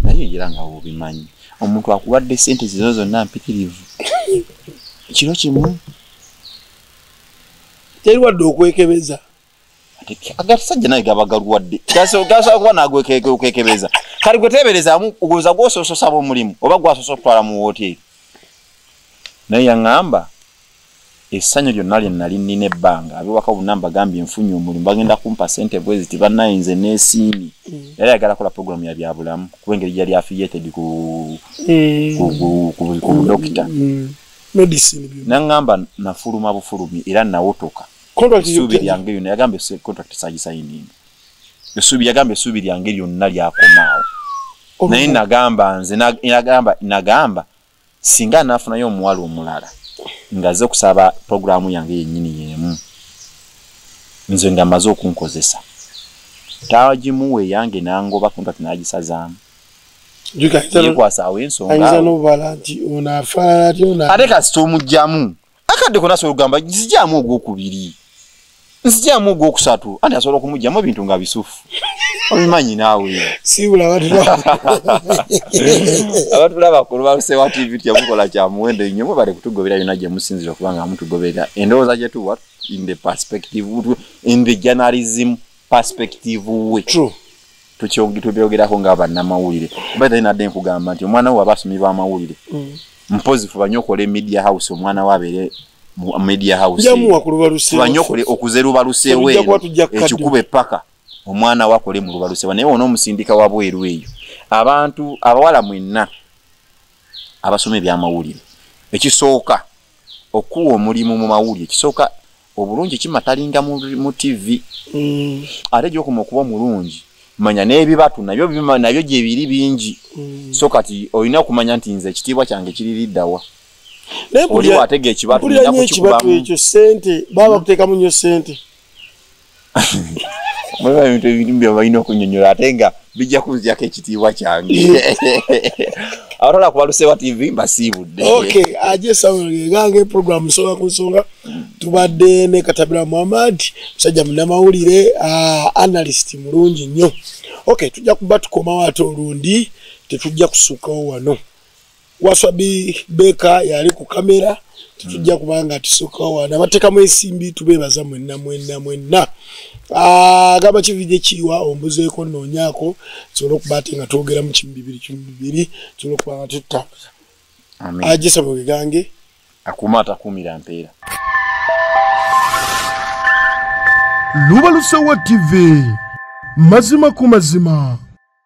naye era nga obimanyi omuntu akuwadde ssente zizo zonna mpitirivu kiro kimu teri wadde okwekebeza. Agasajja naye gaba galuwadde gasobola kuba nagwekwekebeza. Kati gwe teeberezaamu ogoza gw'osoose osaba omulimu oba gwasoose okutwala mu woteeri. Naye yaŋŋamba essanyu lyonna lye nali nnina ebbanga ab'ewaka bonna mbagambye nfunye omulimu bagenda kumpa ssente bwe ziti bannaye nze neesiimye. Yali ayagala kukola puroguramu ya byabulamu kuba engeri gyeyali affiliated ku dokita. Naŋŋamba nafuluma bufulumi era nawotoka. Essuubi lyange lyonna yagamba contract saagisayininga. Yagamba essuubi lyange lyonna lyakomaawo. Naye nagamba nze nagamba singa naafunayo omuwala omulala ng'azze okusaba puroguramu yange yennyini y'emu nze nga mmaze okunkozesa taagimuwa eyange n'angoba contract n'agisazaamu. Yeekwasa awo ensonga ate kasita omuggyamu akadde konna asobola okugamba nzigyamu ogwokubiri nzigyamu ogwokusatu anti asobola okumuggyamu ebintu nga bisufu. Obimanyi naawe. Siibula abatulaba ku Lubalusewa TV temukola kya muwendo nnyo mwebale kutugobera yonna gye musinziira okuba nga mutugobera endowooza gye tuwa in the perspective in the journalism perspective we. True. Tubyogerako nga bannamawulire. By nadde nkugamba nti omwana we abasomi b'amawulire, mpozi fuba nnyo okole media house, omwana we abeere mu media house. Njamuwa ku Lubalusewa. Fuba nnyo okole okuze Lubalusewa Tujja eno, kuba tujja kukaddiwa. Ekikuba eppaka omwana we akole mu Lubalusewa, naye onoomusindika wabweru eyo. Abantu abawala mwenna abasoma ebyamawulire, ekisooka okuwa omulimu mu mawulire, ekisooka obulungi kimatalinga mu TV. Ate gy'okoma okuba omulungi, manya n'ebibatu nabyo nabyo gye biri bingi. So kati olina okumanya nti nze ekitiibwa kyange kiririddawa. Naye Oli bw'atega ekibatu, mpulira nina nnyo ekibatu kukikubamu. ekyo sente baba bakuteekamu nnyo sente. Mulimu ebintu ebimu bye balina okunnyonnyola ate nga bijja kunzijako ekitiibwa kyange. Abatala ku Balusewa TV, mbasiibudde. Okay, aje Samuel gange, program Nsonga ku Nsonga, tubadde ne Katabira Muhammad, musajja munnamawulire, analyst mulungi nnyo. Okay, tujja kuba tukomawo ate olundi, tetujja kusukkawo wano. Waswabi Beka yali ku kamera, tetujja kubanga tusukkawo wano. Abateekamu ensimbi tubeebaza mwenna mwenna mwenna. Gamba kivije kiwa ombuzeeko nnoonyaako tusobole okuba ate nga twogeramu kimu bibiri kimu bibiri, tusobole okuba nga tutambuza. Amen. Aje Samuel gange. Akuuma atakuumira mpeera. Lubalusewa TV, mazima ku mazima.